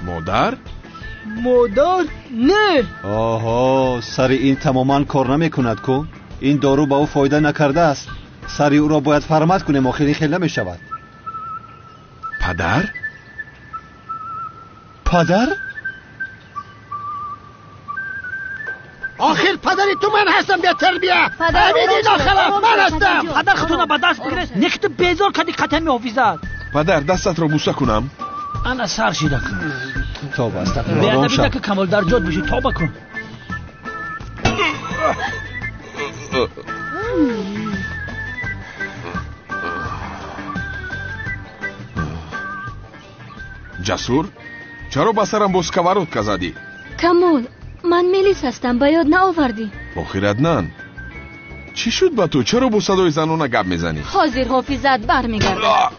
[SPEAKER 19] Модар?
[SPEAKER 11] Модар? Не.
[SPEAKER 9] Оҳо, сари ин тамоман кор намекунад ку. Ин дору ба ӯ фоида накардааст. Сари ӯро бояд фармат кунем, охир ин хел намешавад.
[SPEAKER 19] Падар?
[SPEAKER 9] Падар?
[SPEAKER 17] Охир падари ту ман ҳастам, бетарбия. Ҳамиди нохалаф ман ҳастам.
[SPEAKER 21] Падар худро ба даст бигиред. Не ки ту безор кардӣ қатами ҳофизат.
[SPEAKER 19] Падар, дастатро буса кунам.
[SPEAKER 21] Ана сар шида кун.
[SPEAKER 9] Тоба, астағфируллоҳ. Ором шав.
[SPEAKER 21] Беадабида ки Камол дар ҷод бишӣ, тоба кун.
[SPEAKER 19] Ҷасур, чаро ба сарам бо сковородка задӣ?
[SPEAKER 12] Камол, ман Мелис ҳастам, ба ёд наовардӣ.
[SPEAKER 19] Охир Аднан, чӣ шуд ба ту? Чаро бо садои занона гап мезанӣ?
[SPEAKER 12] Ҳозир ҳофизат бармегардад.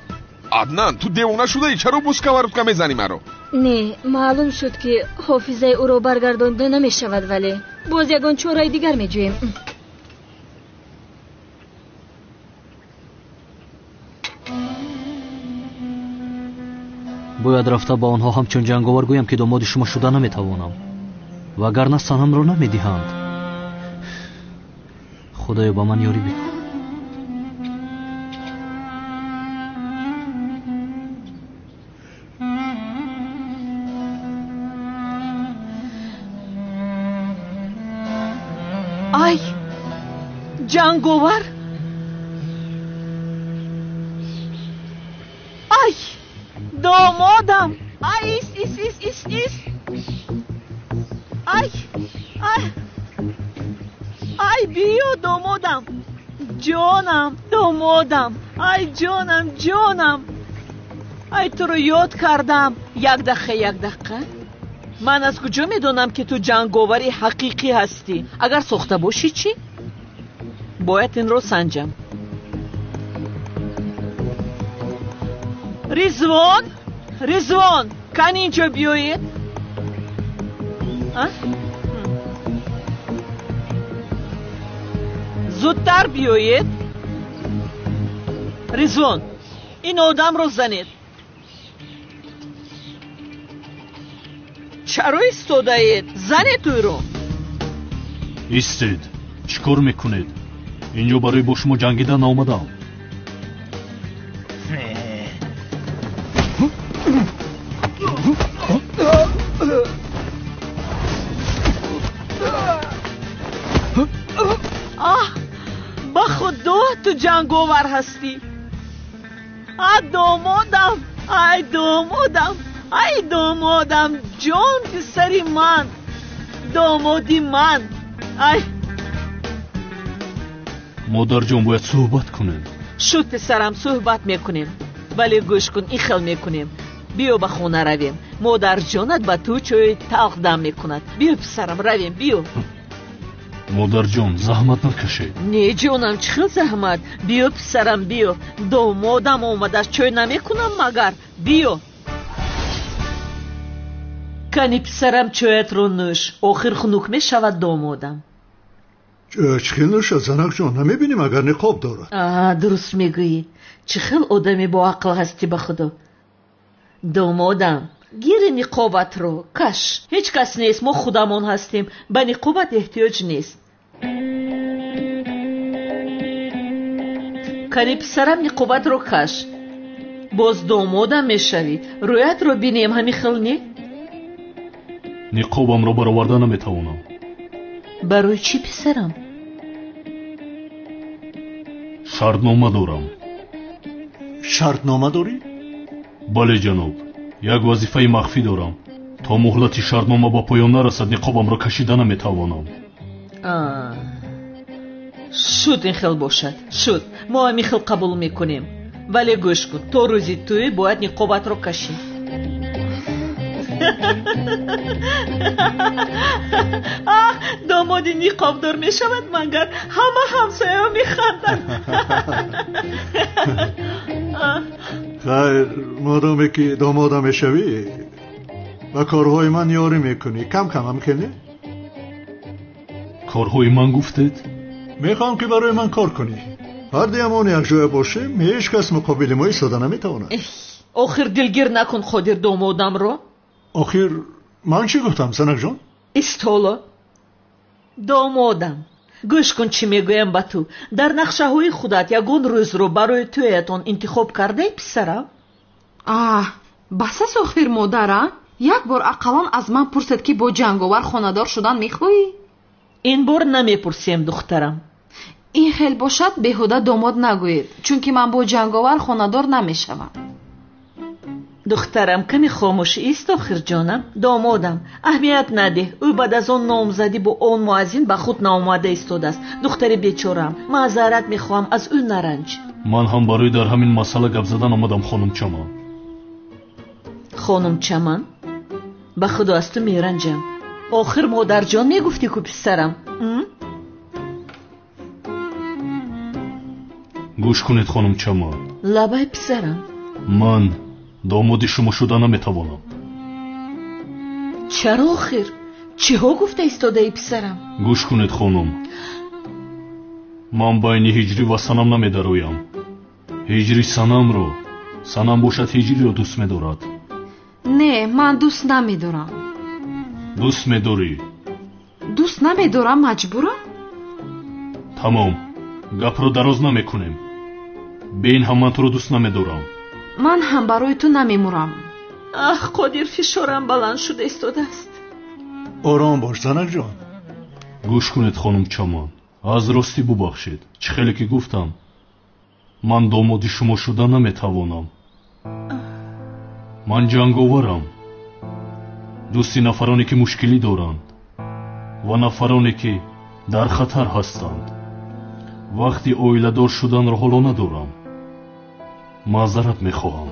[SPEAKER 19] Аднан, ту девона шудаӣ? Чаро бо сковородка мезанӣ маро?
[SPEAKER 12] Не, маълум шуд ки ҳофизаи ӯро баргардонда намешавад, вале боз ягон чораи дигар меҷӯем.
[SPEAKER 6] Бояд рафта ба онҳо ҳамчун ҷанговар гӯям ки домоди шумо шуда наметавонам, вагарна санамро намедиҳанд. Худоё, ба ман ёрӣ бикун.
[SPEAKER 2] Ай, ҷанговар! Ай, домодам! Ай, ис, ис, ис, ис, ис! Ай, ай, ай, биё, домодам! Ҷонам, домодам! Ай, ҷонам, ҷонам! Ай, туро ёд кардам. Як дақиқа, як дақиқа. Ман аз куҷо медонам, ки ту ҷанговари ҳақиқӣ ҳастӣ? Агар сохта бошӣ чӣ? Бояд инро санҷам. Ризвон, Ризвон, кани инҷо биёед. Зудтар биёед. Ризвон, ин одамро занед. Чаро истодаед? Занед ӯро.
[SPEAKER 4] Истед, чӣ кор мекунед? Инҷо барои бо шумо ҷангидан наомадам.
[SPEAKER 2] Аҳ, ба худо ту ҷанговар ҳастӣ. А домодам, ай домодам. Ай домодам, ҷон писари ман, домоди ман. Ай
[SPEAKER 1] модарҷон, бояд суҳбат кунем.
[SPEAKER 2] Шуд писарам, суҳбат мекунем. Вале гӯш кун, ин хел мекунем. Биё ба хона равем. Модарҷонат ба ту чойи талх дам мекунад. Биё писарам, равем, биё.
[SPEAKER 1] Модарҷон, заҳмат накашед.
[SPEAKER 2] Не ҷонам, чӣ хел заҳмат? Биё писарам, биё. Домодам омадааст, чой намекунам магар? Биё. Кани писарам, чоятро нӯш. Охир хунук мешавад домодам.
[SPEAKER 4] Чӣ хел нӯшад, занакҷон? Намебинӣ магар ниқоб дорад?
[SPEAKER 2] Дуруст мегӯӣ. Чӣ хел одами боақл ҳастӣ ба худо. Домодам, гири ниқобатро каш. Ҳеҷ кас нест, мо худамон ҳастем. Ба ниқобат эҳтиёҷ нест. Кани писарам, ниқобатро каш. Боз домодам мешавӣ. Рӯятро бинем, ҳамин хел не?
[SPEAKER 1] Ниқобамро бароварда наметавонам.
[SPEAKER 2] Барои чӣ писарам?
[SPEAKER 1] Шартнома дорам.
[SPEAKER 4] Шартнома дорӣ?
[SPEAKER 1] Бале ҷаноб, як вазифаи махфӣ дорам. То муҳлати шартнома ба поён нарасад, ниқобамро кашида наметавонам.
[SPEAKER 2] Шуд, ин хел бошад. Шуд, мо ҳамин хел қабул мекунем. Вале гӯш кун, то рӯзи тӯй бояд ниқобатро кашӣ. Домоди ниқобдор мешавад, магар ҳама ҳамсояҳо механданд.
[SPEAKER 4] Хайр, модоме ки домода мешавӣ, ба корҳои ман ёрӣ мекунӣ. Кам кам ҳам ки не?
[SPEAKER 1] Корҳои ман гуфтед?
[SPEAKER 4] Мехоҳам ки барои ман кор кунӣ. Ҳардуямон якҷоя бошем, ҳеҷ кас муқобили мо истода наметавонад.
[SPEAKER 2] Охир дилгир накун Қодир домодамро.
[SPEAKER 4] Охир ман чӣ гуфтам, занакҷон?
[SPEAKER 2] Истоло. Домодам, гӯш кун чӣ мегӯям ба ту. Дар нақшаҳои худат ягон рӯзро барои тӯятон интихоб кардаи писарам?
[SPEAKER 5] Аҳ, бас аст охир модара. Як бор ақаллан аз ман пурсед ки бо ҷанговар хонадор шудан мехоҳӣ?
[SPEAKER 2] Ин бор намепурсем, духтарам.
[SPEAKER 5] Ин хел бошад, беҳуда домод нагӯед, чунки ман бо ҷанговар хонадор намешавам.
[SPEAKER 2] Духтарам, каме хомӯш ист охир ҷонам. Домодам, аҳамият надеҳ. Ӯ баъд аз он номзадӣ бо он муаззин ба худ наомада истодааст. Духтари бечораам, маъзарат мехоҳам, аз ӯ наранҷ.
[SPEAKER 1] Ман ҳам барои дар ҳамин масъала гап задан омадам, хонум Чаман.
[SPEAKER 2] Хонум Чаман, ба худо аз ту меранҷам. Охир модарҷон мегуфтӣ ку писарам?
[SPEAKER 1] Гӯш кунед, хонум Чаман.
[SPEAKER 2] Лабай писарам.
[SPEAKER 1] Ман домоди шумо шуда наметавонам.
[SPEAKER 2] Чаро охир? Чиҳо гуфта истодаи писарам?
[SPEAKER 1] Гӯш кунед, хонум. Ман байни ҳиҷрӣ ва санам намедароям. Ҳиҷрӣ санамро, санам бошад ҳиҷриро дӯст медорад.
[SPEAKER 5] Не, ман дӯст намедорам.
[SPEAKER 1] Дӯст медорӣ?
[SPEAKER 5] Дӯст намедорам, маҷбурам?
[SPEAKER 1] Тамом, гапро дароз намекунем. Бе ин ҳам ман туро дӯст намедорам.
[SPEAKER 5] Ман ҳам барои ту намемурам.
[SPEAKER 2] Аҳ, Қодир, фишорам баланд шуда истодааст.
[SPEAKER 4] Ором бош, занакҷон.
[SPEAKER 1] Гӯш кунед, хонум Чаман. Аз ростӣ бубахшед. Чӣ хеле ки гуфтам, ман домоди шумо шуда наметавонам. Ман ҷанговарам. Дӯсти нафароне ки мушкилӣ доранд ва нафароне ки дар хатар ҳастанд. Вақти оиладор шуданро ҳоло надорам. Маъзарат мехоҳам.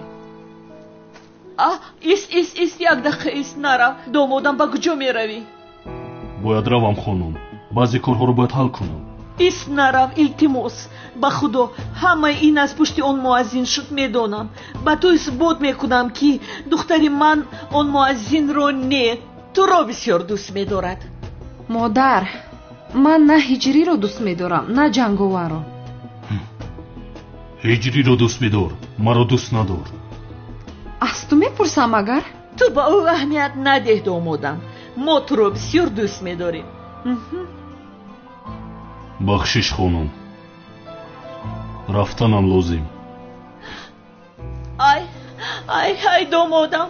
[SPEAKER 2] Ист, ист, ист, як дақиқа ист, нарав. Домодам, ба куҷо меравӣ?
[SPEAKER 1] Бояд равам, хонум. Баъзе корҳоро бояд ҳал кунам.
[SPEAKER 2] Ист, нарав, илтимос. Ба худо, ҳамаи ин аз пушти он муаззин шуд, медонам. Ба ту исбот мекунам, ки духтари ман он муаззинро не, туро бисёр дӯст медорад.
[SPEAKER 5] Модар, ман на ҳиҷриро дӯст медорам, на ҷанговарро.
[SPEAKER 1] Ҳиҷриро дӯст бидор, маро дӯст надор.
[SPEAKER 5] Аз ту мепурсам агар?
[SPEAKER 2] Ту ба ӯ аҳамият надеҳ, домодам. Мо туро бисёр дӯст медорем.
[SPEAKER 1] Бахшиш, хонум. Рафтанам лозим.
[SPEAKER 2] Ай, ай, ай, домодам.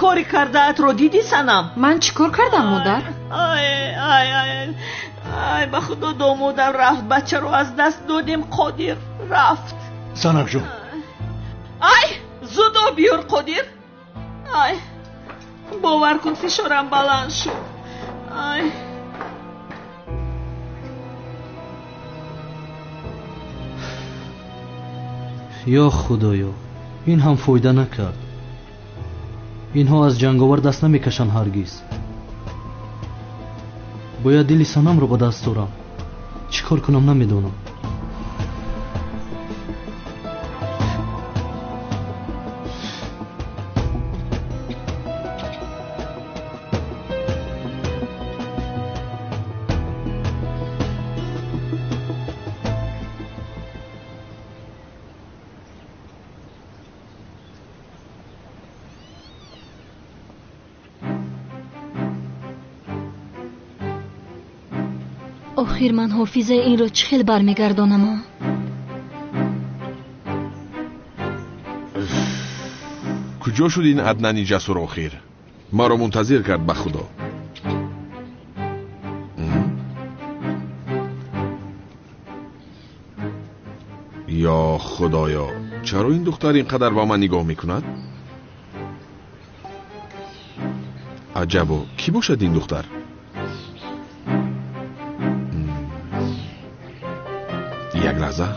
[SPEAKER 2] Кори кардаатро дидӣ, санам?
[SPEAKER 5] Ман чӣ кор кардам, модар?
[SPEAKER 2] Ай, ай, ай, ай, ба худо домодам рафт. Бачаро аз даст додем, Қодир рафт.
[SPEAKER 4] Занакҷон.
[SPEAKER 2] Ай, зуд об биёр, Қодир. Ай, бовар кун, фишорам баланд шуд. Ай.
[SPEAKER 6] Ё худоё, ин ҳам фоида накард. Инҳо аз ҷанговар даст намекашанд ҳаргиз. Бояд дили Санамро ба даст орам. Чӣ кор кунам намедонам.
[SPEAKER 12] Охир ман ҳофизаи инро чӣ хел бармегардонам?
[SPEAKER 19] Куҷо шуд ин Аднани ҷасур охир? Маро мунтазир кард ба худо. Ё худоё, чаро ин духтар ин қадар ба ман нигоҳ мекунад? Аҷабо, кӣ бошад ин духтар? Як лаҳза.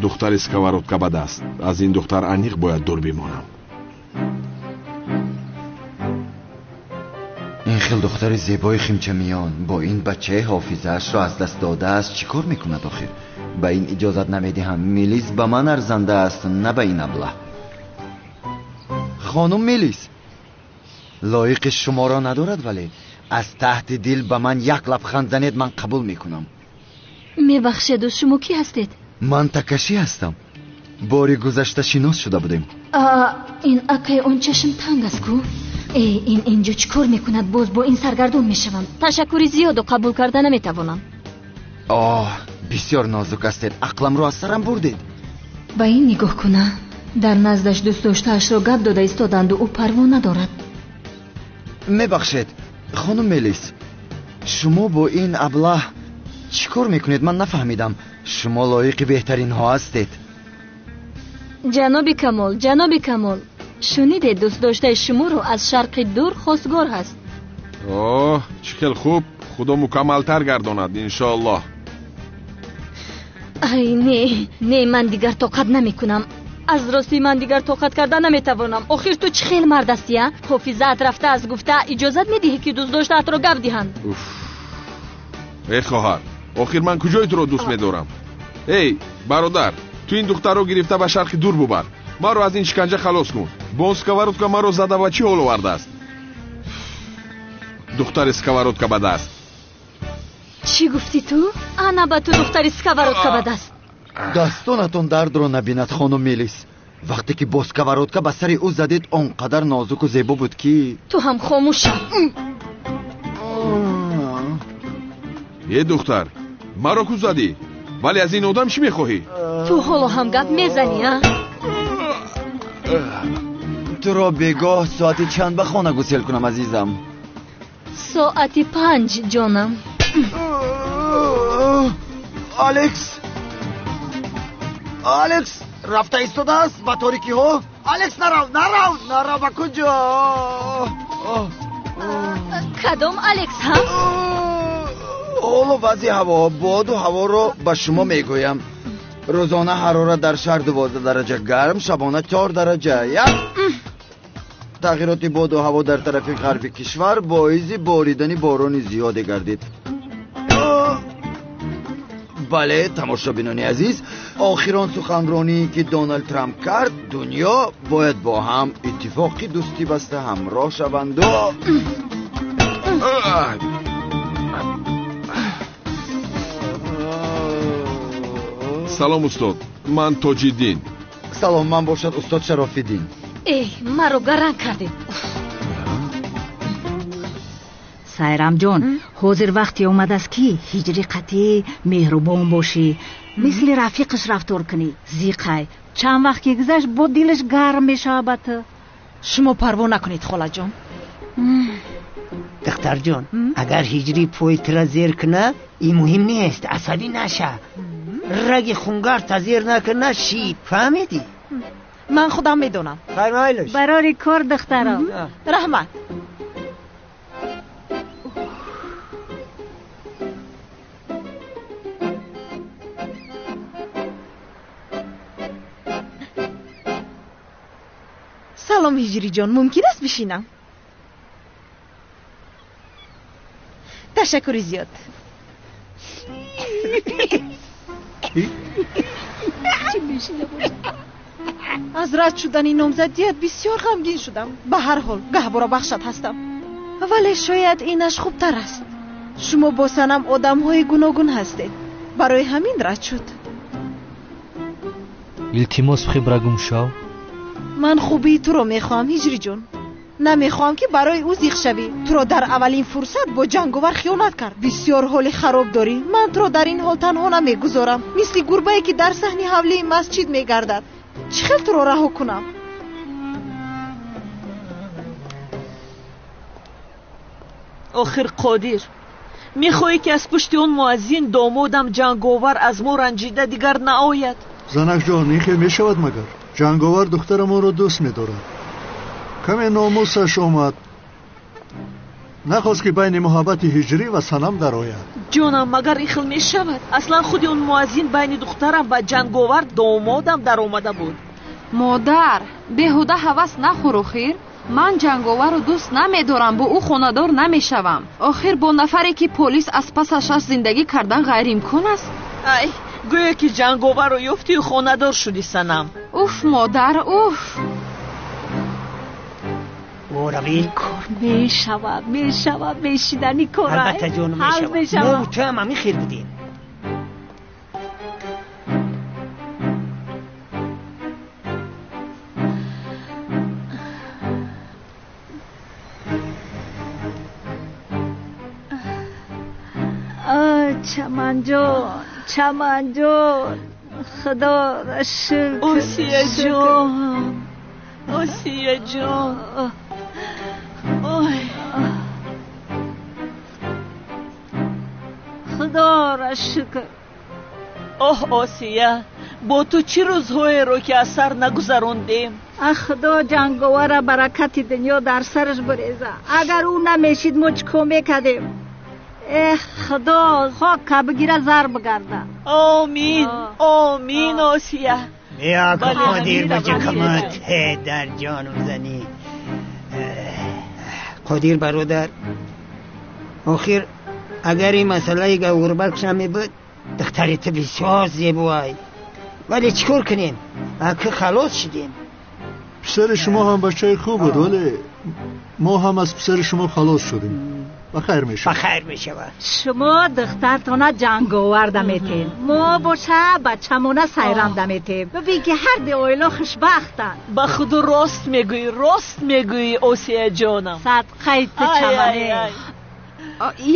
[SPEAKER 19] Духтари сковородка ба даст. Аз ин духтар аниқ бояд дур бимонам.
[SPEAKER 7] Ин хел духтари зебои химчамиён бо ин бачаи ҳофизаашро аз даст додааст чӣ кор мекунад охир? Ба ин иҷозат намедиҳам. Мелис ба ман арзанда аст, на ба ин аблаҳ. Хонум Мелис лоиқи шуморо надорад, вале аз таҳти дил ба ман як лабханд занед, ман қабул мекунам.
[SPEAKER 12] Мебахшеду, шумо кӣ ҳастед?
[SPEAKER 7] Ман Такаши ҳастам. Бори гузашта шинос шуда будем.
[SPEAKER 12] Ин акай он чашм танг аст ку? Э, ин инҷо чӣ кор мекунад? Боз бо ин саргардон мешавам. Ташаккури зиёду қабул карда наметавонам.
[SPEAKER 7] Оҳ, бисёр нозук ҳастед. Ақламро аз сарам бурдед.
[SPEAKER 12] Ба ин нигоҳ куна. Дар наздаш дӯстдоштаашро гап дода истоданду ӯ парво надорад.
[SPEAKER 7] Мебахшед, хонум Мелис, шумо бо ин аблаҳ чӣ кор мекунед? Ман нафаҳмидам. Шумо лоиқи беҳтаринҳо ҳастед.
[SPEAKER 12] Ҷаноби Камол, ҷаноби Камол, шунидед, дӯстдоштаи шуморо аз шарқи дур хостгор ҳаст.
[SPEAKER 19] Оҳ, чӣ хел хуб. Худо мукаммалтар гардонад, иншоаллоҳ.
[SPEAKER 12] Ай, не, не, ман дигар тоқат намекунам. Аз ростӣ ман дигар тоқат карда наметавонам. Охир ту чӣ хел мард ҳастӣ, а? Ҳофизаат рафта аз гуфта иҷозат медиҳӣ, ки дӯстдоштаатро гап диҳанд?
[SPEAKER 19] Уф, эй хоҳар, охир ман куҷои туро дӯст медорам? Эй бародар, ту ин духтарро гирифта ба шарқи дур бубар. Маро аз ин шиканҷа халос кун. Бо он сковородка маро зада ва чӣ ҳол овардааст? Духтари сковородка ба даст.
[SPEAKER 12] Чӣ гуфтӣ ту? Ана ба ту духтари сковородка ба даст.
[SPEAKER 7] Дастонатон дардро набинад, хонум Мелис. Вақте ки бо сковородка ба сари ӯ задед, он қадар нозуку зебо буд ки
[SPEAKER 12] ту ҳам хомӯш шав.
[SPEAKER 19] Е духтар, маро ку задӣ? Вале аз ин одам чӣ мехоҳӣ?
[SPEAKER 12] Ту ҳоло ҳам гап мезанӣ, а?
[SPEAKER 7] Туро бегоҳ соати чанд ба хона гусел кунам, азизам?
[SPEAKER 12] Соати 5, ҷонам.
[SPEAKER 7] Алекс, Алекс рафта истодааст ба торикиҳо. Алекс, нарав, нарав, нарав, ба куҷо?
[SPEAKER 12] Кадом Алекс, ҳа?
[SPEAKER 7] Ҳоло вазъи ҳаво, боду ҳаворо ба шумо мегӯям. Рӯзона ҳарорат дар шаҳр 12 дараҷа гарм, шабона 4 дараҷа. Як тағйироти боду ҳаво дар тарафи ғарби кишвар боиси боридани борони зиёде гардид. Бале, тамошобинони азиз, охирон суханроние ки Доналд Трамп кард, дунё бояд бо ҳам иттифоқи дӯстӣ баста ҳамроҳ шаванду.
[SPEAKER 19] Салом устод, ман Тоҷиддин.
[SPEAKER 7] Салом, ман бошад устод Шарофиддин.
[SPEAKER 12] Эй, маро гаранг кардед.
[SPEAKER 18] Сайрамҷон, ҳозир вақте омадааст ки ҳиҷри қатъӣ меҳрубон бошӣ, мисли рафиқаш рафтор кунӣ. Зиқай, Чанд вақт ки гузашт, бо дилаш гарм мешавад ба ту.
[SPEAKER 13] Шумо парво накунед, холаҷон.
[SPEAKER 16] Духтарҷон, агар ҳиҷрӣ пои тура зер кунад, ин муҳим нест, асабӣ наша. Раги хунгарта зер накуна, шид, фаҳмидӣ?
[SPEAKER 13] Ман худам медонам.
[SPEAKER 16] Фармоилш.
[SPEAKER 18] Барори кор, духтарам.
[SPEAKER 13] Раҳмат. Салом, ҳиҷриҷон, мумкин аст бишинам? Ташаккури зиёд. Аз рад шудани номзадият бисёр ғамгин шудам. Ба ҳар ҳол гаҳвора бахшат ҳастам, вале шояд инаш хубтар аст. Шумо бо Санам одамҳои гуногун ҳастед, барои ҳамин рад шуд.
[SPEAKER 6] Илтимос, хибра гум шав.
[SPEAKER 13] Ман хубии туро мехоҳам, ҳиҷриҷон. Намехоҳам, ки барои ӯ зиқ шавӣ. Туро дар аввалин фурсат бо ҷанговар хиёнат кард. Бисёр ҳоли хароб дорӣ. Ман туро дар ин ҳол танҳо намегузорам, мисли гурбае ки дар саҳни ҳавлии масҷид мегардад. Чӣ хел туро раҳо кунам?
[SPEAKER 2] Охир Қодир, мехоҳӣ, ки аз пушти он муаззин домодам ҷанговар аз мо ранҷида дигар наояд?
[SPEAKER 4] Занакҷон, ин хел мешавад магар? Ҷанговар духтарамонро дӯст медорад. Каме номусаш омад, нахост, ки байни муҳаббати ҳиҷрӣ ва Санам дарояд.
[SPEAKER 2] Ҷонам, магар ин хел мешавад? Аслан худи он муаззин байни духтарам ва ҷанговар домодам даромада буд.
[SPEAKER 5] Модар, беҳуда ҳавас нахӯр. Охир ман ҷанговарро дӯст намедорам, бо ӯ хонадор намешавам. Охир бо нафаре, ки полис аз пасаш аст, зиндагӣ кардан ғайриимкон аст.
[SPEAKER 2] Ай, гӯё ки ҷанговарро ёфтию хонадор шудӣ, Санам.
[SPEAKER 5] Уф, модар, уф.
[SPEAKER 16] Орави.
[SPEAKER 18] Кор мешавад, мешавад, мешидани кор.
[SPEAKER 16] Албатта, ҷонум, мешавад. Мо ту ҳам ҳамин хел будем.
[SPEAKER 18] Чаманҷон, Чаманҷон, худоро шукр.
[SPEAKER 2] Осияҷон, Осияҷон, ой.
[SPEAKER 18] Худоро шукр.
[SPEAKER 2] Оҳ, Осия, бо ту чӣ рӯзҳоеро ки аз сар нагузарондем.
[SPEAKER 18] Ах, худо ҷанговара баракати дунё дар сараш буреза. Агар ӯ намешид, мо чӣ кор мекардем? Эх, худо хока бигира, зар бигарда.
[SPEAKER 2] Омин, омин, Осия.
[SPEAKER 16] Бیا که قادر بچه کمت در جانم زنی. قادر برادر، охир агар ин масъалаи гавҳарбахш намебуд, духтари ту бисёр зебоай. Вале чӣ кор кунем, аки халос шудем.
[SPEAKER 4] Писари шумо ҳам бачаи хуб буд, вале мо ҳам аз писари шумо халос шудем. Ба хайр мешавад.
[SPEAKER 16] Ба хайр мешавад.
[SPEAKER 18] Шумо духтартона ҷанговар даметем, мо боша бачамона сайрам даметем. Бибин, ки ҳар ду оила хушбахтанд.
[SPEAKER 2] Ба худо, рост мегӯӣ, рост мегӯӣ, Осияҷонам.
[SPEAKER 18] Садқаи ту, чамане.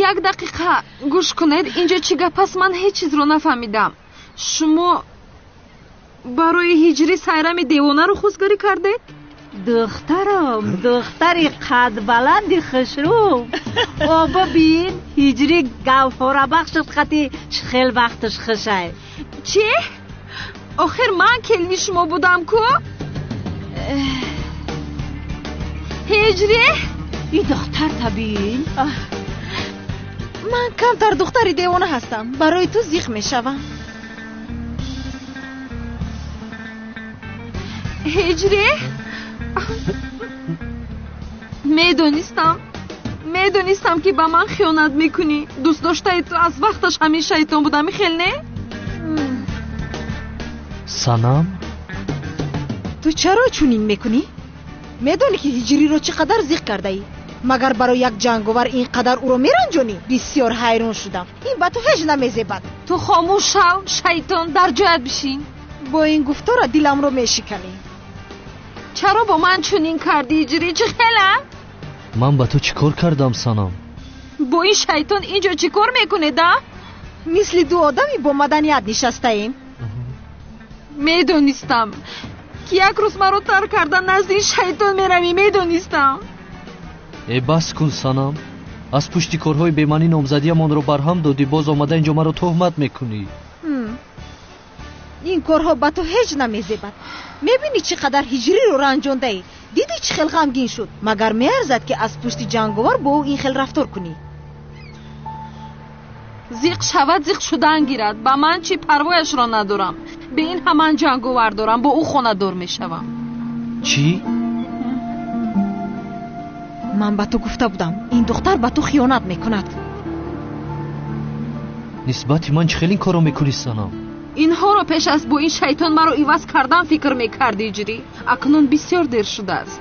[SPEAKER 5] Як дақиқа гӯш кунед, инҷо чӣ гап аст? Ман ҳеҷ чизро нафаҳмидам. Шумо барои ҳиҷрӣ сайрами девонаро хостгарӣ кардед?
[SPEAKER 18] Духтарам, духтари қадбаланди хушрӯ. О, бибин, ҳиҷрӣ гавҳорабахшат қати чӣ хел вақташ хушай.
[SPEAKER 5] Чӣ? Охир ман келини шумо будам ку. Ҳиҷрӣ.
[SPEAKER 18] И духтарта бин.
[SPEAKER 13] Ман камтар духтари девона ҳастам, барои ту зиқ мешавам.
[SPEAKER 5] Ҳиҷрӣ, медонистам, медонистам, ки ба ман хиёнат мекунӣ. Дӯстдоштаи ту аз вақташ ҳамин шайтон будам, хел не?
[SPEAKER 6] Санам.
[SPEAKER 13] Ту чаро чунин мекунӣ? Медонӣ, ки ҳиҷриро чӣ қадар зиқ кардаӣ? Магар барои як ҷанговар ин қадар ӯро меранҷонӣ? Бисёр ҳайрон шудам. Ин ба ту ҳеҷ намезебад.
[SPEAKER 5] Ту хомӯш шав, шайтон, дар ҷоят бишин.
[SPEAKER 13] Бо ин гуфтора диламро мешиканӣ.
[SPEAKER 5] Чаро бо ман чунин кардӣ, ҳиҷрӣ? Чӣ хела?
[SPEAKER 6] Ман ба ту чӣ кор кардам, Санам?
[SPEAKER 5] Бо ин шайтон инҷо чӣ кор мекунед, а?
[SPEAKER 13] Мисли ду одами бо маданият нишастаем.
[SPEAKER 5] Медонистам ки як рӯз маро тарк карда назди ин шайтон меравӣ, медонистам.
[SPEAKER 6] Э бас кун санам, аз пушти корҳои бемаънӣ номзадиямонро барҳам додӣ, боз омада инҷо маро туҳмат мекунӣ.
[SPEAKER 13] Ин корҳо ба ту ҳеҷ намезебад. Мебинӣ чӣ қадар ҳиҷриро ранҷондаӣ? Дидӣ чӣ хел ғамгин шуд? Магар меарзад ки аз пушти ҷанговар бо ӯ ин хел рафтор кунӣ?
[SPEAKER 5] Зиқ шавад, зиқ шудан гирад. Ба ман чӣ, парвояшро надорам. Бе ин ҳаман ҷанговар дорам, бо ӯ хонадор мешавам.
[SPEAKER 6] Чӣ?
[SPEAKER 13] Ман ба ту гуфта будам, ин духтар ба ту хиёнат мекунад.
[SPEAKER 6] Нисбати ман чӣ хел ин корро мекунӣ санам?
[SPEAKER 5] Инҳоро пеш аз бо ин шайтон маро иваз кардан фикр мекардӣ, ҳиҷрӣ. Акнун бисёр дер шудааст.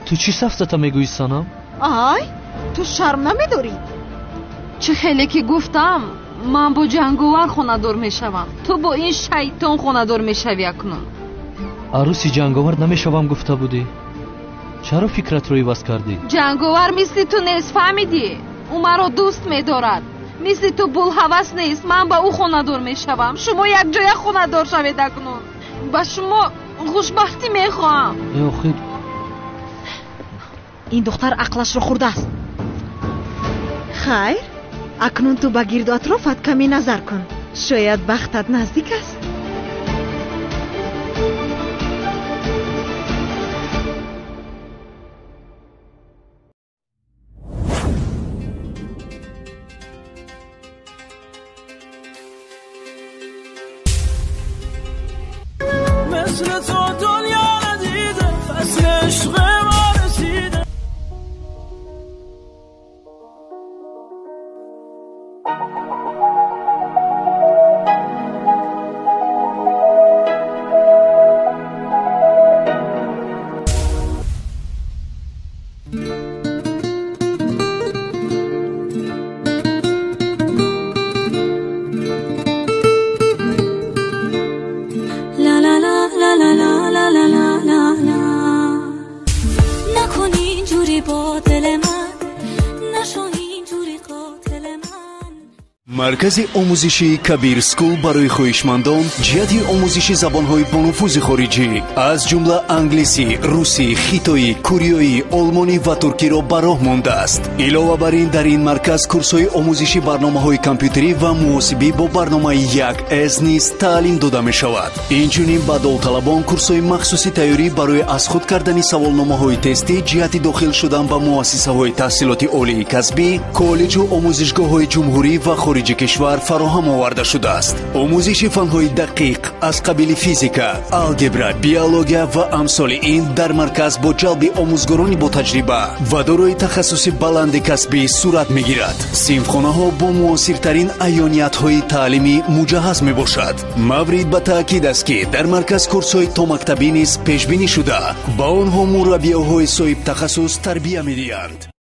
[SPEAKER 6] Ту чӣ сафсата мегӯӣ санам?
[SPEAKER 13] Ай, ту шарм намедорӣ?
[SPEAKER 5] Чӣ хеле ки гуфтам, ман бо ҷанговар хонадор мешавам, ту бо ин шайтон хонадор мешавӣ акнун.
[SPEAKER 6] Арӯси ҷанговар намешавам гуфта будӣ. Чаро фикратро иваз кардӣ?
[SPEAKER 5] Ҷанговар мисли ту нест, фаҳмидӣ? Ӯ маро дӯст медорад. Мисли ту булҳавас нест. Ман ба ӯ хонадор мешавам. Шумо якҷоя хонадор шавед акнун. Ба шумо хушбахтӣ мехоҳам.
[SPEAKER 6] Э охир,
[SPEAKER 13] ин духтар ақлашро хӯрдааст. Хайр, акнун ту ба гирду атрофат каме назар кун. Шояд бахтат наздик аст.
[SPEAKER 20] مثل تو دنیا ندیده، فصل عشق ما رسیده.
[SPEAKER 15] Маркази омӯзишии Кабир Скул барои хоҳишмандон ҷиҳати омӯзиши забонҳои бонуфузи хориҷӣ аз ҷумла англисӣ, русӣ, хитоӣ, кореоӣ, олмонӣ ва туркиро ба роҳ мондааст. Илова бар ин, дар ин марказ курсҳои омӯзиши барномаҳои компютерӣ ва муҳосибӣ бо барномаи 1С низ таълим дода мешавад. Инчунин ба довталабон курсҳои махсуси тайёрӣ барои аз худ кардани саволномаҳои тестӣ ҷиҳати дохил шудан ба муассисаҳои таҳсилоти олии касбӣ, коллеҷу омӯзишгоҳҳои ҷумҳурӣ ва хориҷи кишвар фароҳам оварда шудааст. Омӯзиши фанҳои дақиқ аз қабили физика, алгебра, биология ва амсоли ин дар марказ бо ҷалби омӯзгорони ботаҷриба ва дорои тахассуси баланди касбӣ сурат мегирад. Синфхонаҳо бо муосиртарин аёниятҳои таълимӣ муҷаҳҳаз мебошад. Маврид ба таъкид аст, ки дар марказ курсҳои томактабӣ низ пешбинӣ шуда, ба онҳо мураббиёҳои соҳибтахассус тарбия медиҳанд.